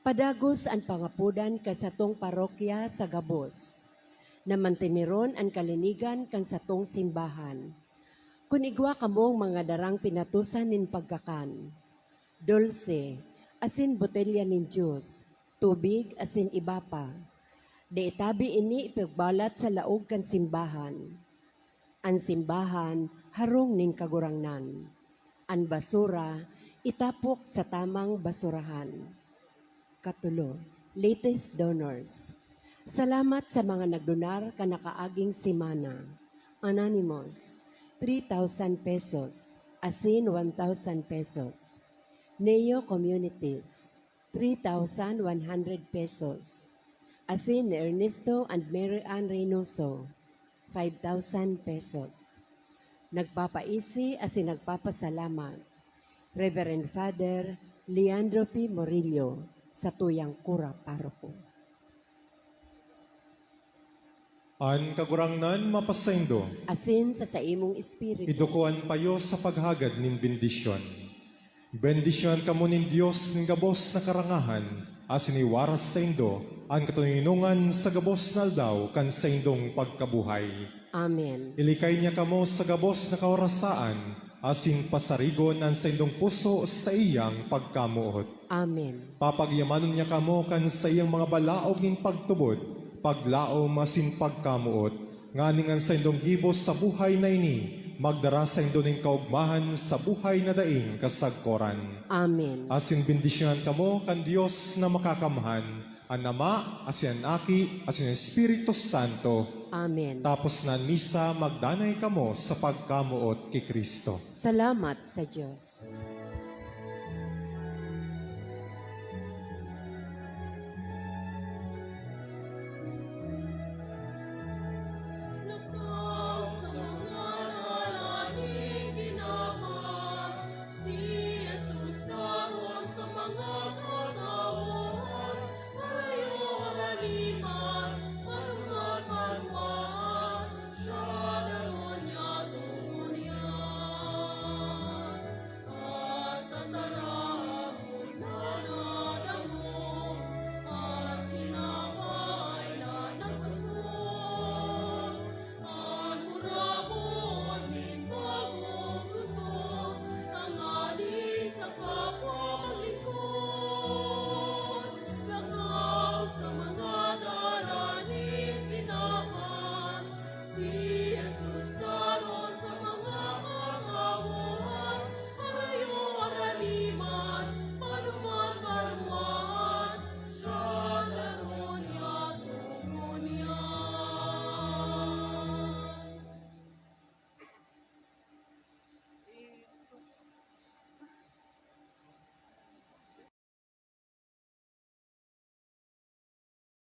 Padagos an pangapodan kan satong parokya sa gabos, na manteneron an kalinigan kan satong simbahan. Kun igwa kamong mga darang pinatosan nin pagkakan, dulse, asin botelya nin juice, tubig, asin iba pa, dai itabi ini ipagbalat sa laog kan simbahan. An simbahan harong nin Kagurangnan. An basura itapok sa tamang basurahan. Katulo, latest donors. Salamat sa mga nagdonar kan nakaaging semana. Anonymous, three thousand pesos, asin one thousand pesos. Neo Communities, three thousand one hundred pesos. Asin ni Ernesto and Mary Ann Reynoso, five thousand pesos. Nagpapaisi asin nagpapasalamat, Reverend Father Leandro P. Murillo, satuyang kura paroko. An Kagurangnan mapasaindo. Asin sa saimong espiritu. Iduko an payo sa paghagad nin bendisyon. Bendisyonan kamo nin Dios nin gabos na karangahan, asin iwaras saindo an katoninongan sa gabos na aldaw kan saindong pagkabuhay. Amen. Ilikay niya kamo sa gabos na kaorasaan, asin pasarigon an saindong puso sa iyang pagkamoot. Amen. Papagyamanon niya kamo kan saiyang mga balaog nin pagtubod, paglaom asin pagkamoot, nganing an saindong gibo sa buhay na ini magdara saindo nin kaogmahan sa buhay na daing kasagkoran. Amen. Asin bendisyonan kamo kan Dios na Makakamhan, an Ama, asin an Aki, asin an Espiritu Santo. Amen. Tapos na an misa, magdanay kamo sa pagkamoot ki Cristo. Salamat sa Dios.